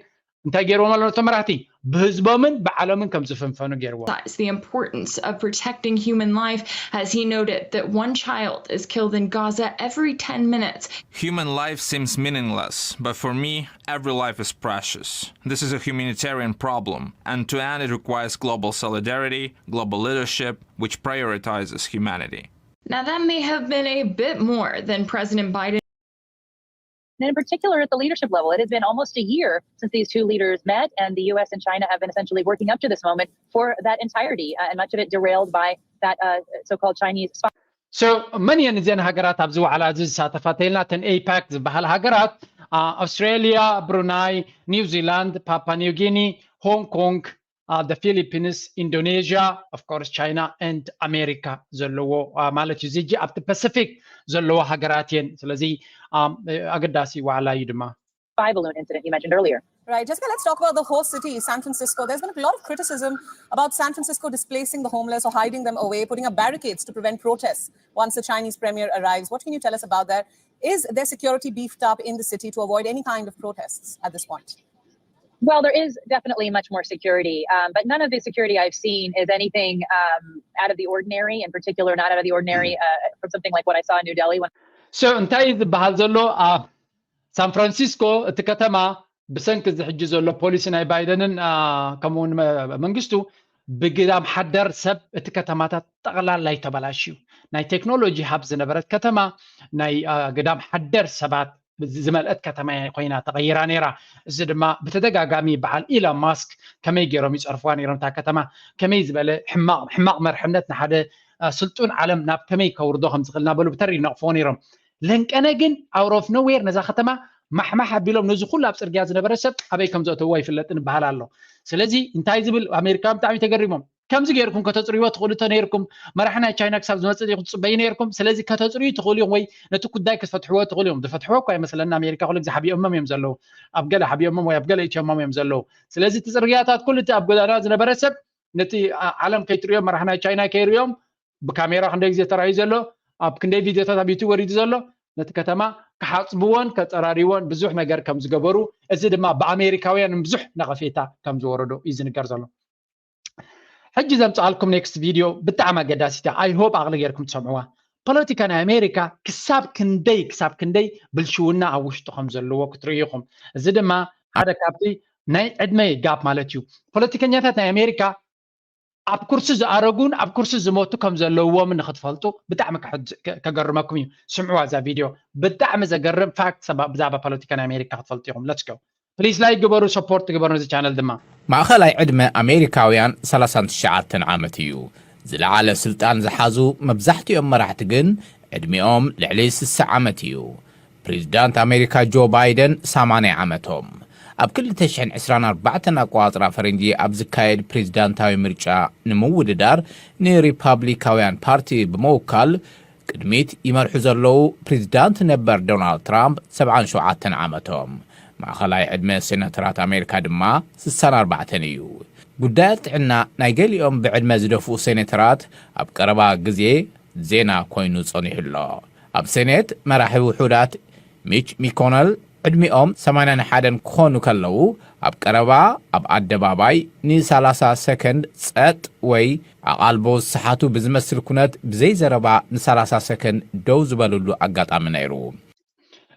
እንታይ ገይርዎም ኣሎ ነቶም መራሕቲ ብህዝቦምን ብዓለምን ከም ዝፍንፈኑ ገይርዎም። The importance of protecting human life as he noted that one child is killed in Gaza every ten minutes. Human life seems meaningless, but for me, every life is precious. This is a humanitarian problem, and to end it requires global solidarity, global leadership, which prioritizes humanity. Now, that may have been a bit more than President Biden. And in particular, at the leadership level, it has been almost a year since these two leaders met, and the U S and China have been essentially working up to this moment for that entirety, uh, and much of it derailed by that uh, so-called Chinese spy. So መን እየን እዘን ሃገራት ኣብዚ ዋዕላ እዚ ዝሳተፋ ተይልና? እተን ኤፓክ ዝበሃል ሃገራት ኣውስትራሊያ፣ ብሩናይ፣ ኒው ዚላንድ፣ ፓፓ ኒው ጊኒ፣ ሆንግ ኮንግ፣ the Philippines, Indonesia, of course China and America ዘለዎ ማለት እዩ። እዚ ኣብቲ ፓሲፊክ ዘለዎ ሃገራት እየን። ስለዚ ኣገዳሲ ዋዕላ እዩ ድማ። Spy balloon incident you mentioned earlier. Right. Jessica, let's talk about the host city, San Francisco. There's been a lot of criticism about San Francisco displacing the homeless or hiding them away, putting up barricades to prevent protests once the Chinese premier arrives. What can you tell us about that? Is there security beefed up in the city to avoid any kind of protests at this point? Well, there is definitely much more security, um, but none of the security I've seen is anything um, out of the ordinary, in particular, not out of the ordinary uh, from something like what I saw in New Delhi. When... So እንታይ ዝበሃል ዘሎ ኣብ ሳን ፍራንሲስኮ እቲ ከተማ ብሰንኪ እዚ ሕጂ ዘሎ ፖሊሲ ናይ ባይደንን ከምኡውን መንግስቱ ብግዳም ሓደር ሰብ እቲ ከተማታት ጠቕላላ ይተበላሽ እዩ። ናይ ቴክኖሎጂ ሃብ ዝነበረት ከተማ ናይ ግዳም ሓደር ሰባት ዝመልአት ከተማ ኮይና ተቐይራ ነይራ። እዚ ድማ ብተደጋጋሚ በዓል ኢሎን ማስክ ከመይ ገይሮም ይፀርፍዋ ነይሮም እታ ከተማ ከመይ ዝበለ ሕማቕ መርሕነት ንሓደ ስልጡን ዓለም ናብ ከመይ ከውርዶ ከም ዝኽእል እናበሉ ብተሪር ነቕፍዎ ነይሮም። ለንቀነ ግን out of nowhere ነዛ ከተማ ማሕማሕ ኣቢሎም ነዚ ኩሉ ኣብ ፅርግያ ዝነበረ ሰብ ኣበይ ከም ዘእተዎ ኣይፍለጥን ይበሃል ኣሎ። ስለዚ እንታይ ዝብል ኣሜሪካ ብጣዕሚ ተገሪሞም። ከምዚ ጌርኩም ከተፅርይዎ ትኽእሉ ተነይርኩም፣ መራሒ ናይ ቻይና ክሳብ ዝመፅእ ዲኹም ትፅበዩ ነይርኩም። ስለዚ ከተፅርዩ ትኽእሉ እዮም ወይ ነቲ ጉዳይ ክትፈትሕዎ ትኽእሉ እዮም። ዝፈትሕዎ እኳ ኣይመስለኒ። ኣሜሪካ ኩሉ ግዜ ሓቢኦሞም እዮም ዘለዉ። ኣብ ገለ ሓቢኦሞም ወይ ኣብ ገለ እትዮሞም እዮም ዘለዉ። ስለዚ እቲ ፅርግያታት ኩሉ እቲ ኣብ ጎዳና ዝነበረ ሰብ ነቲ ዓ- ዓለም ከይትርእዮም፣ መራሒ ናይ ቻይና ከይርእዮም ብካሜራ ክንደይ ግዜ ተራእዩ ዘሎ፣ ኣብ ክንደይ ቪድዮታት ኣብ ዩቱብ ወሪዱ ዘሎ፣ ነቲ ከተማ ክሓፅብዎን ከፀራርይዎን ብዙሕ ነገር ከም ዝገበሩ፣ እዚ ድማ ብኣሜሪካውያን ብዙሕ ነቐፌታ ከም ዝወረዶ እዩ ዝንገር ዘሎ። ሕጂ ዘምፅኣልኩም ኔክስት ቪድዮ ብጣዕሚ ኣገዳሲት እያ። I hope ኣቕሊ ጌርኩም ትሰምዕዋ። ፖለቲካ ናይ ኣሜሪካ ክሳብ ክንደይ ክሳብ ክንደይ ብልሽውና ኣብ ውሽጡ ከም ዘለዎ ክትርእዩ ኢኹም። እዚ ድማ ሓደ ካብቲ ናይ ዕድመ ጋፕ ማለት እዩ። ፖለቲከኛታት ናይ ኣሜሪካ ኣብ ኩርሲ ዝኣረጉን ኣብ ኩርሲ ዝሞቱ ከም ዘለዎም ንክትፈልጡ ብጣዕሚ ከሕድ- ከ- ከገርመኩም እዩ። ስምዕዋ እዛ ቪድዮ፣ ብጣዕሚ ዘገርም ፋክት ሰባ- ብዛዕባ ፖለቲካ ናይ ኣሜሪካ ክትፈልጡ ኢኹም። Let's go please like ግበሩ፣ ሰፖርት ግበሩ ነዚ ቻነል ድማ። ማእኸላይ ዕድመ ኣሜሪካውያን ሰላሳን ትሽዓተን ዓመት እዩ። ዝለዓለ ስልጣን ዝሓዙ መብዛሕትኦም መራሕቲ ግን ዕድሚኦም ልዕሊ ስሳ ዓመት እዩ። ፕሬዚዳንት ኣሜሪካ ጆ ባይደን ሰማንያ ዓመቶም። ኣብ ክልተ ሽሕን ዕስራን ኣርባዕተን ኣቆፃፅራ ፈረንጂ ኣብ ዝካየድ ፕሬዚዳንታዊ ምርጫ ንምውድዳር ንሪፓብሊካውያን ፓርቲ ብምውካል ቅድሚት ይመርሑ ዘለዉ ፕሬዚዳንት ነበር ዶናልድ ትራምፕ ሰብዓን ሸውዓተን ዓመቶም። ማእኸላይ ዕድመ ሴናተራት ኣሜሪካ ድማ ስሳን ኣርባዕተን እዩ። ጉዳያት ጥዕና ናይ ገሊኦም ብዕድመ ዝደፍኡ ሴኔተራት ኣብ ቀረባ ግዜ ዜና ኮይኑ ጸኒሑ ኣሎ። ኣብ ሴኔት መራሒ ውሑዳት ሚች ሚኮነል ዕድሚኦም ሰማንያን ሓደን ክኾኑ ከለዉ ኣብ ቀረባ ኣብ ኣደባባይ ን30 ሰከንድ ጸጥ ወይ ኣቓልቦ ዝሰሓቱ ብዝመስል ኩነት ብዘይ ዘረባ ን30 ሰከንድ ደው ዝበልሉ ኣጋጣሚ ነይሩ።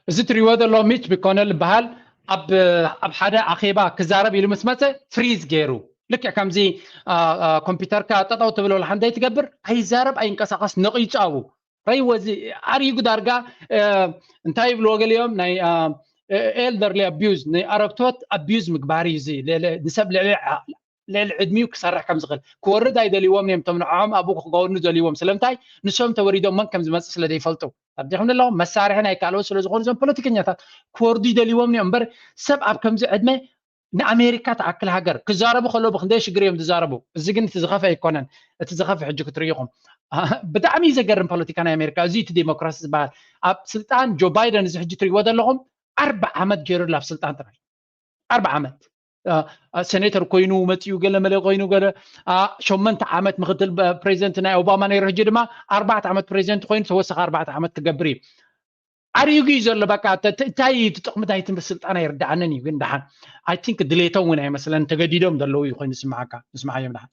እዚ ትሪእዎ ዘሎ ሚች ሚኮነል ይበሃል። ኣብ ኣብ ሓደ ኣኼባ ክዛረብ ኢሉ ምስ መፀ ፍሪዝ ገይሩ ልክዕ ከምዚ ኮምፒውተርካ ጠጠው ትብል ሓንደይ ትገብር ኣይዛረብ ኣይንቀሳቐስ ነቒፁ ኣብኡ ረይዎ እዚ ኣሪጉ ዳርጋ እንታይ ይብልዎ ገሊኦም ናይ ኤልደርሊ ኣቢዩዝ ናይ ኣረግቶት ኣቢዩዝ ምግባር እዩ እዚ ንሰብ ልዕሊ ዕድሚኡ ክሰርሕ ከም ዝኽእል ክወርድ ኣይደልዎም እዮም። እቶም ንዕኦም ኣብኡ ክገወኑ ደልዎም ስለምንታይ ንሶም ተወሪዶም መን ከም ዝመፅእ ስለ ዘይፈልጡ ኣብዚኹም ኣለዎ መሳርሒ ናይ ካልኦት ስለ ዝኾኑ እዞም ፖለቲከኛታት ክወርዱ ይደልዎም እዮም እምበር ሰብ ኣብ ከምዚ ዕድመ ንኣሜሪካ ትኣክል ሃገር ክዛረቡ ከለዉ ብክንደይ ሽግር እዮም ዝዛረቡ። እዚ ግን እቲ ዝኸፍአ ኣይኮነን። እቲ ዝኸፍእ ሕጂ ክትርእዩ ኢኹም። ብጣዕሚ እዩ ዘገርም ፖለቲካ ናይ ኣሜሪካ። እዚ እቲ ዴሞክራሲ ዝበሃል ኣብ ስልጣን ጆ ባይደን እዚ ሕጂ ትርእይዎ ዘለኹም ኣርባ ዓመት ገይሩ ኣሎ ኣብ ስልጣን ጥራይ ኣርባ ዓመት ሴኔተር ኮይኑ መፅኡ ገለ መለ ኮይኑ ገለ ሸመንተ ዓመት ምክትል ፕሬዚደንት ናይ ኦባማ ነይሩ። ሕጂ ድማ ኣርባዕተ ዓመት ፕሬዚደንት ኮይኑ ተወሳኺ ኣርባዕተ ዓመት ክገብር እዩ። ኣሪጉ እዩ ዘሎ በቃ እንታይ እዩ እቲ ጥቕሚ ናይቲ ስልጣን ኣይርድኣንን እዩ ግን ደሓን I think ድሌቶም እውን ኣይመስለን ተገዲዶም ዘለዉ እዩ ኮይኑ ዝስምዓካ ንስምዓዮም ደሓን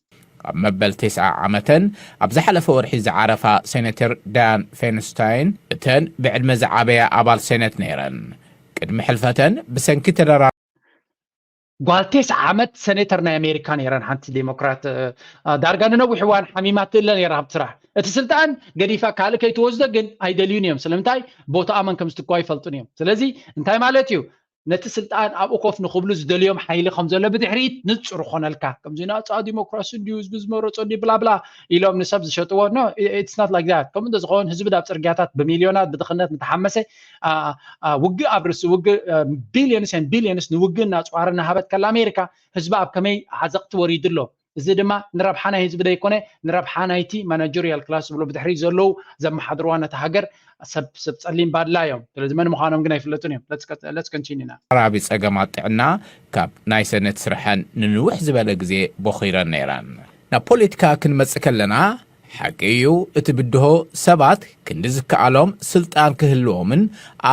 ኣብ መበል ተስዓ ዓመተን ኣብ ዝሓለፈ ወርሒ ዝዓረፋ ሴኔተር ዳያን ፌንስታይን እተን ብዕድመ ዝዓበያ ኣባል ሴኔት ነይረን። ቅድሚ ሕልፈተን ብሰንኪ ተደራ ጓል ተስዓ ዓመት ሰኔተር ናይ ኣሜሪካ ነይረን ሓንቲ ዴሞክራት ዳርጋ ንነዊሕ እዋን ሓሚማ ትእለ ነይራ ኣብ ስራሕ እቲ ስልጣን ገዲፋ ካልእ ከይትወስዶ ግን ኣይደልዩን እዮም ስለምንታይ ቦታኣ መን ከም ዝትኳ ይፈልጡን እዮም ስለዚ እንታይ ማለት እዩ ነቲ ስልጣን ኣብኡ ኮፍ ንክብሉ ዝደልዮም ሓይሊ ከም ዘሎ ብድሕሪት ንፁር ኾነልካ ከምዚ ናፃ ዲሞክራሲ እንዲዩ ህዝቢ ዝመረፆ እንዲ ብላብላ ኢሎም ንሰብ ዝሸጥዎ no it's not like that ከምኡ እንተዝኸውን ህዝቢ ዳብ ፅርግያታት ብሚልዮናት ብድኽነት ንተሓመሰ ውግእ ኣብ ርእሲ ውግእ billions and billions ንውግእ እናፅዋረ እናሃበት ከላ ኣሜሪካ ህዝቢ ኣብ ከመይ ዓዘቕቲ ወሪዱ ኣሎ እዚ ድማ ንረብሓ ናይ ህዝቢ ደይኮነ ንረብሓ ናይቲ managerial class ዝብሎ ብድሕሪ ዘለዉ ዘመሓድርዋ ነታ ሃገር ሰብ ሰብ ፀሊም ባድላ እዮም ስለዚ መን ምዃኖም ግን ኣይፍለጡን እዮም let's continue now ተራቢ ጸገማት ጥዕና ካብ ናይ ሰነት ስርሐን ንንውሕ ዝበለ ግዜ ቦኺረን ነይረን ናብ ፖለቲካ ክንመጽእ ከለና ሓቂ እዩ እቲ ብድሆ ሰባት ክንዲ ዝከኣሎም ስልጣን ክህልዎምን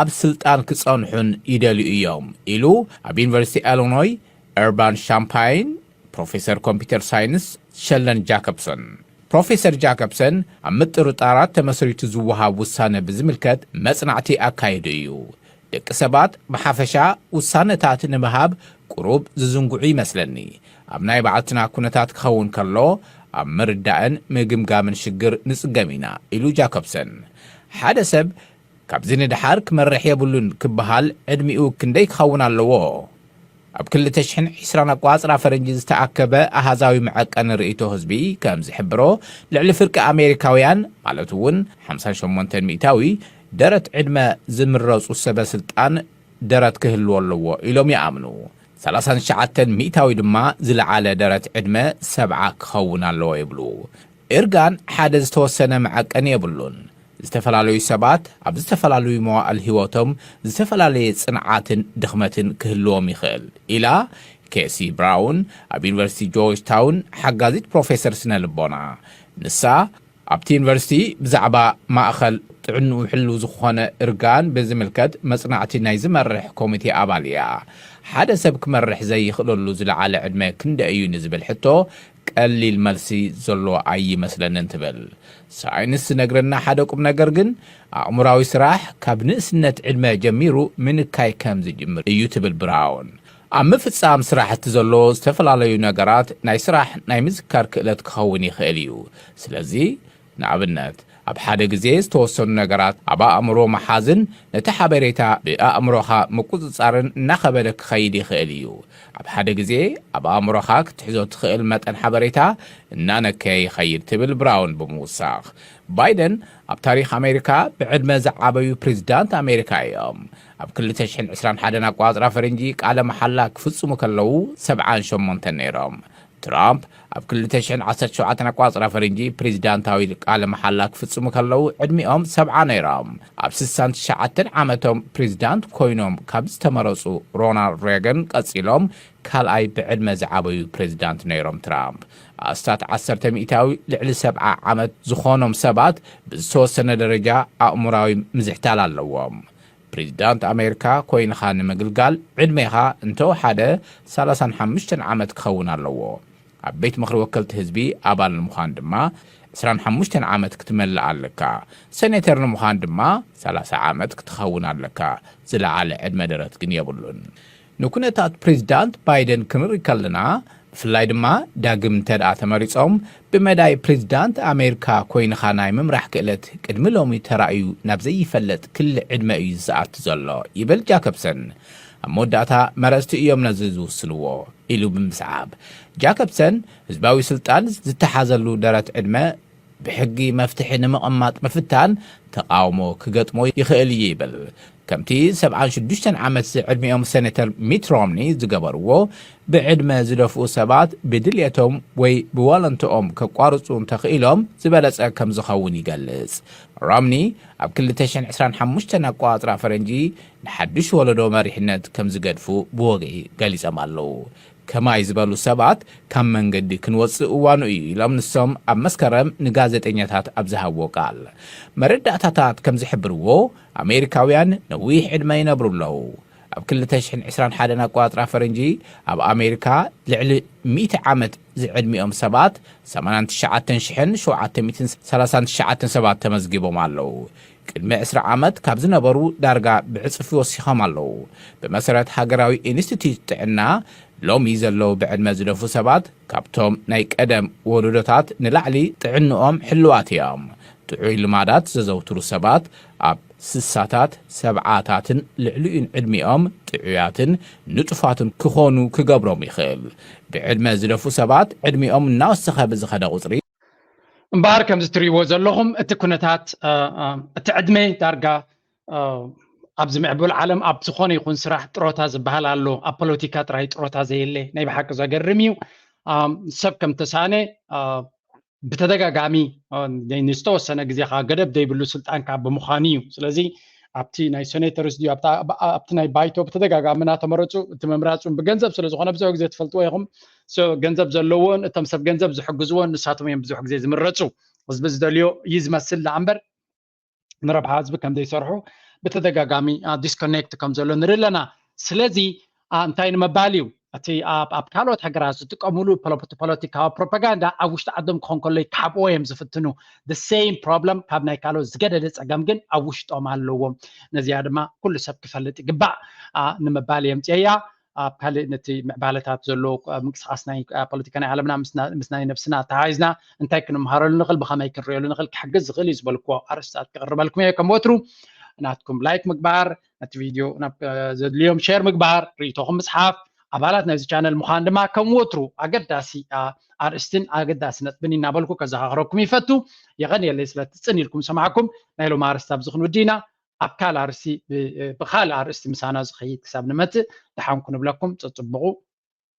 ኣብ ስልጣን ክጸንሑን ይደልዩ እዮም ኢሉ ኣብ ዩኒቨርሲቲ ኢሊኖይ ኡርባን ሻምፓይን ፕሮፌሰር ኮምፒውተር ሳይንስ ሸለን ጃኮብሰን ፕሮፌሰር ጃኮብሰን ኣብ ምጥርጣራት ተመስሪቱ ዝወሃብ ውሳነ ብዝምልከት መጽናዕቲ ኣካይዱ እዩ ደቂ ሰባት ብሓፈሻ ውሳነታት ንምሃብ ቁሩብ ዝዝንግዑ ይመስለኒ ኣብ ናይ ባዕልትና ኩነታት ክኸውን ከሎ ኣብ ምርዳእን ምግምጋምን ሽግር ንጽገም ኢና ኢሉ ጃኮብሰን ሓደ ሰብ ካብዚ ንድሓር ክመርሕ የብሉን ክበሃል ዕድሚኡ ክንደይ ክኸውን ኣለዎ ኣብ ክልተ ሽሕን ዕስራን ኣቋጽራ ፈረንጂ ዝተኣከበ ኣሃዛዊ መዐቀኒ ርእይቶ ህዝቢ ከም ዝሕብሮ ልዕሊ ፍርቂ ኣሜሪካውያን ማለት እውን ሓምሳን ሸሞንተን ሚእታዊ ደረት ዕድመ ዝምረፁ ሰበ ስልጣን ደረት ክህልዎ ኣለዎ ኢሎም ይኣምኑ። ሰላሳን ትሽዓተን ሚእታዊ ድማ ዝለዓለ ደረት ዕድመ ሰብዓ ክኸውን ኣለዎ ይብሉ። እርጋን ሓደ ዝተወሰነ መዐቀኒ የብሉን። ዝተፈላለዩ ሰባት ኣብ ዝተፈላለዩ መዋእል ህይወቶም ዝተፈላለየ ጽንዓትን ድኽመትን ክህልዎም ይኽእል ኢላ ኬሲ ብራውን፣ ኣብ ዩኒቨርሲቲ ጆርጅ ታውን ሓጋዚት ፕሮፌሰር ስነ ልቦና። ንሳ ኣብቲ ዩኒቨርሲቲ ብዛዕባ ማእኸል ጥዕንኡ ሕሉ ዝኾነ እርጋን ብዝምልከት መጽናዕቲ ናይ ዝመርሕ ኮሚቴ ኣባል እያ። ሓደ ሰብ ክመርሕ ዘይኽእለሉ ዝለዓለ ዕድመ ክንደይ እዩ ንዝብል ሕቶ ቀሊል መልሲ ዘሎ ኣይመስለንን ትብል። ሳይንስ ዝነግረና ሓደ ቁም ነገር ግን ኣእምራዊ ስራሕ ካብ ንእስነት ዕድመ ጀሚሩ ምንካይ ከም ዝጅምር እዩ ትብል ብራውን። ኣብ ምፍጻም ስራሕቲ ዘሎ ዝተፈላለዩ ነገራት ናይ ስራሕ ናይ ምዝካር ክእለት ክኸውን ይኽእል እዩ። ስለዚ ንኣብነት ኣብ ሓደ ግዜ ዝተወሰኑ ነገራት ኣብ ኣእምሮ መሓዝን ነቲ ሓበሬታ ብኣእምሮኻ ምቁጽጻርን እናኸበደ ክኸይድ ይኽእል እዩ። ኣብ ሓደ ግዜ ኣብ ኣእምሮኻ ክትሕዞ ትኽእል መጠን ሓበሬታ እናነከየ ይኸይድ ትብል ብራውን ብምውሳኽ። ባይደን ኣብ ታሪኽ ኣሜሪካ ብዕድመ ዝዓበዩ ፕሬዚዳንት ኣሜሪካ እዮም። ኣብ ክልተ ሽሕን ዕስራን ሓደን ኣቋጽራ ፈረንጂ ቃለ መሓላ ክፍጽሙ ከለዉ ሰብዓን ሸሞንተን ነይሮም። ትራምፕ ኣብ ክልተ ሽሕን ዓሰርተ ሸውዓተን ኣቋጽራ ፈረንጂ ፕሬዚዳንታዊ ቃለ መሓላ ክፍጽሙ ከለዉ ዕድሚኦም ሰብዓ ነይሮም። ኣብ ስሳን ትሽዓተን ዓመቶም ፕሬዚዳንት ኮይኖም ካብ ዝተመረጹ ሮናልድ ሬገን ቀጺሎም ካልኣይ ብዕድመ ዝዓበዩ ፕሬዚዳንት ነይሮም ትራምፕ። ኣስታት ዓሰርተ ሚእታዊ ልዕሊ ሰብዓ ዓመት ዝኾኖም ሰባት ብዝተወሰነ ደረጃ ኣእምራዊ ምዝሕታል ኣለዎም። ፕሬዚዳንት ኣሜሪካ ኮይንኻ ንምግልጋል ዕድሜኻ እንተወሓደ ሰላሳን ሓሙሽተን ዓመት ክኸውን ኣለዎ። ኣብ ቤት ምኽሪ ወከልቲ ህዝቢ ኣባል ንምዃን ድማ ዕስራን ሓሙሽተን ዓመት ክትመልእ ኣለካ። ሴኔተር ንምዃን ድማ ሰላሳ ዓመት ክትኸውን ኣለካ። ዝለዓለ ዕድመ ደረት ግን የብሉን። ንኩነታት ፕሬዚዳንት ባይደን ክንርኢ ከለና፣ ብፍላይ ድማ ዳግም እንተ ደኣ ተመሪጾም፣ ብመዳይ ፕሬዚዳንት ኣሜሪካ ኮይንኻ ናይ ምምራሕ ክእለት ቅድሚ ሎሚ ተራእዩ ናብ ዘይፈለጥ ክሊ ዕድመ እዩ ዝኣቱ ዘሎ ይብል ጃከብሰን። ኣብ መወዳእታ መረጽቲ እዮም ነዚ ዝውስንዎ ኢሉ ብምስዓብ፣ ጃከብሰን ህዝባዊ ስልጣን ዝተሓዘሉ ደረት ዕድመ ብሕጊ መፍትሒ ንምቕማጥ ምፍታን ተቓውሞ ክገጥሞ ይኽእል እዩ ይብል። ከምቲ ሰብዓን ሽዱሽተን ዓመት ዝዕድሚኦም ሴኔተር ሚት ሮምኒ ዝገበርዎ፣ ብዕድመ ዝደፍኡ ሰባት ብድልየቶም ወይ ብዋለንትኦም ከቋርጹ እንተኽኢሎም ዝበለጸ ከም ዝኸውን ይገልጽ። ሮምኒ ኣብ ክልተ ሽሕን ዕስራን ሓሙሽተን ኣቋጽራ ፈረንጂ ንሓድሽ ወለዶ መሪሕነት ከም ዝገድፉ ብወግዒ ገሊጾም ኣለዉ። ከማይ ዝበሉ ሰባት ካብ መንገዲ ክንወጽእ እዋኑ እዩ ኢሎም ንሶም ኣብ መስከረም ንጋዜጠኛታት ኣብ ዝሃብዎ ቃል። መረዳእታታት ከም ዝሕብርዎ ኣሜሪካውያን ነዊሕ ዕድመ ይነብሩ ኣለዉ። ኣብ ክልተ ሽሕን ዕስራን ሓደን ኣቋጽራ ፈረንጂ ኣብ ኣሜሪካ ልዕሊ ሚእቲ ዓመት ዝዕድሚኦም ሰባት ሰማንያን ትሽዓተን ሽሕን ሸውዓተ ሚእትን ሰላሳን ትሽዓተን ሰባት ተመዝጊቦም ኣለዉ። ቅድሚ ዕስራ ዓመት ካብ ዝነበሩ ዳርጋ ብዕጽፊ ወሲኾም ኣለዉ። ብመሰረት ሃገራዊ ኢንስቲትዩት ጥዕና፣ ሎሚ ዘለዉ ብዕድመ ዝደፉ ሰባት ካብቶም ናይ ቀደም ወለዶታት ንላዕሊ ጥዕንኦም ሕልዋት እዮም። ጥዑይ ልማዳት ዘዘውትሩ ሰባት ኣብ ስሳታት፣ ሰብዓታትን ልዕሊኡን ዕድሚኦም ጥዑያትን ንጡፋትን ክኾኑ ክገብሮም ይኽእል። ብዕድመ ዝደፉ ሰባት ዕድሚኦም እናወሰኸ ብዝኸደ ቁጽሪ፣ እምበኣር ከምዚ ትርእይዎ ዘለኹም እቲ ኩነታት፣ እ፣ እ፣ እቲ ዕድመ ዳርጋ፣ እ፣ ኣብዚ ምዕቡል ዓለም ኣብ ዝኾነ ይኹን ስራሕ ጥሮታ ዝበሃል ኣሎ፣ ኣብ ፖለቲካ ጥራይ ጥሮታ ዘየለ ናይ ብሓቂ ዘገርም እዩ። እ፣ ሰብ ከም ተሳነ፣ እ፣ ብተደጋጋሚ፣ እ፣ ንዝተወሰነ ግዜ ከዓ ገደብ ዘይብሉ ስልጣን ከዓ ብምዃኑ እዩ። ስለዚ ኣብቲ ናይ ሴኔተርስ ድዩ ኣብታ-፣ ኣብ-፣ ኣብቲ ናይ ባይቶ ብተደጋጋሚ እናተመረፁ፣ እቲ ምምራፅ እውን ብገንዘብ ስለ ዝኾነ ብዙሕ ግዜ ትፈልጥዎ ኢኹም። ሶ፣ ገንዘብ ዘለዎን እቶም ሰብ ገንዘብ ዝሕግዝዎን ንሳቶም እዮም ብዙሕ ግዜ ዝምረፁ። ህዝቢ ዝደልዮ እዩ ዝመስል ደኣ እምበር ንረብሓ ህዝቢ ከም ዘይሰርሑ ብተደጋጋሚ፣ አ፣ ዲስኮኔክት ከም ዘሎ ንርኢ ኣለና። ስለዚ፣ አ፣ እንታይ ንምባል እዩ? እቲ ኣብ፣ ኣብ ካልኦት ሃገራት ዝጥቀሙሉ ፖሎ-፣ ፖለቲካዊ ፕሮፓጋንዳ ኣብ ውሽጢ ዓዶም ክኾን ከሎ ይከሓብዎ እዮም ዝፍትኑ። The same problem ካብ ናይ ካልኦት ዝገደደ ጸገም ግን ኣብ ውሽጦም ኣለዎም። ነዚኣ ድማ ኩሉ ሰብ ክፈልጥ ይግባእ፣ አ፣ ንምባል እየ ምጽኤያ። ኣብ ካልእ ነቲ ምዕባለታት ዘሎ፣ አ፣ ምንቅስቃስ ናይ፣ አ፣ ፖለቲካ ናይ ዓለምና ምስ ና-፣ ምስ ናይ ነብስና ኣተሓሒዝና እንታይ ክንምሃረሉ ንኽእል፣ ብኸመይ ክንርእየሉ ንኽእል ክሕግዝ ዝኽእል እዩ ዝበልክዎ ኣርእስታት ክቕርበልኩም እየ። ከም ወትሩ ናትኩም ላይክ ምግባር፣ ነቲ ቪድዮ ናብ፣ አ፣ ዘድልዮም ሼር ምግባር፣ ርእይቶኹም ምጽሓፍ፣ ኣባላት ናይዚ ቻነል ምዃን ድማ ከም ወትሩ ኣገዳሲ፣ አ፣ ኣርእስትን ኣገዳሲ ነጥብን እናበልኩ ከዘኻኽረኩም ይፈቱ። የቐንየለይ ስለ ትጽን ኢልኩም ሰማዕኩም። ናይ ሎሚ ኣርእስቲ ኣብዚ ክንውዲ ኢና። ኣብ ካልእ ኣርእስቲ ብ- ብኻልእ ኣርእስቲ ምሳና ዝኸይድ ክሳብ ንመጽእ ደሓንኩ ንብለኩም። ጽጽብቑ።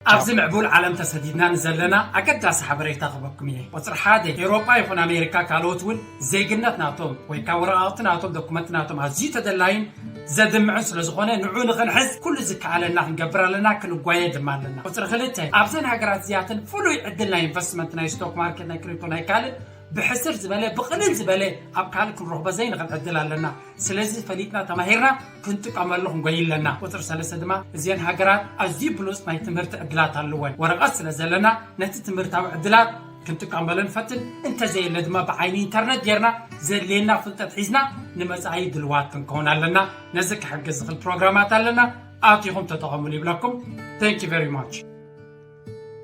ኣብዚ ምዕቡል ዓለም ተሰዲድና ንዘለና ኣገዳሲ ሓበሬታ ክበኩም እየ። ቁፅሪ ሓደ፣ ኤውሮጳ ይኹን ኣሜሪካ ካልኦት እውን ዜግነት ናቶም ወይ ከዓ ወረቃቕቲ ናቶም፣ ዶኩመንት ናቶም ኣዝዩ ተደላይን ዘድምዕን ስለ ዝኾነ ንዑ ንኽንሕዝ ኩሉ ዝከኣለና ክንገብር ኣለና፣ ክንጓየ ድማ ኣለና። ቁፅሪ ክልተ፣ ኣብዘን ሃገራት እዚኣተን ፍሉይ ዕድል ናይ ኢንቨስትመንት፣ ናይ ስቶክ ማርኬት፣ ናይ ክሪፕቶ፣ ናይ ካልእ ብሕስር ዝበለ ብቕልል ዝበለ ኣብ ካልእ ክንረኽቦ ዘይንኽእል ዕድል ኣለና። ስለዚ ፈሊጥና ተማሂርና ክንጥቀመሉ ክንጎይ ኣለና። ቁፅሪ ሰለስተ ድማ እዚአን ሃገራት ኣዝዩ ብሉፅ ናይ ትምህርቲ ዕድላት ኣለወን። ወረቐት ስለ ዘለና ነቲ ትምህርታዊ ዕድላት ክንጥቀመሉ ንፈትን፣ እንተዘየለ ድማ ብዓይኒ ኢንተርነት ጌርና ዘድልየና ፍልጠት ሒዝና ንመፃኢ ድልዋት ክንከውን ኣለና። ነዚ ክሕግዝ ዝኽእል ፕሮግራማት ኣለና፣ ኣቲኹም ተጠቐሙሉ ይብለኩም። Thank you very much።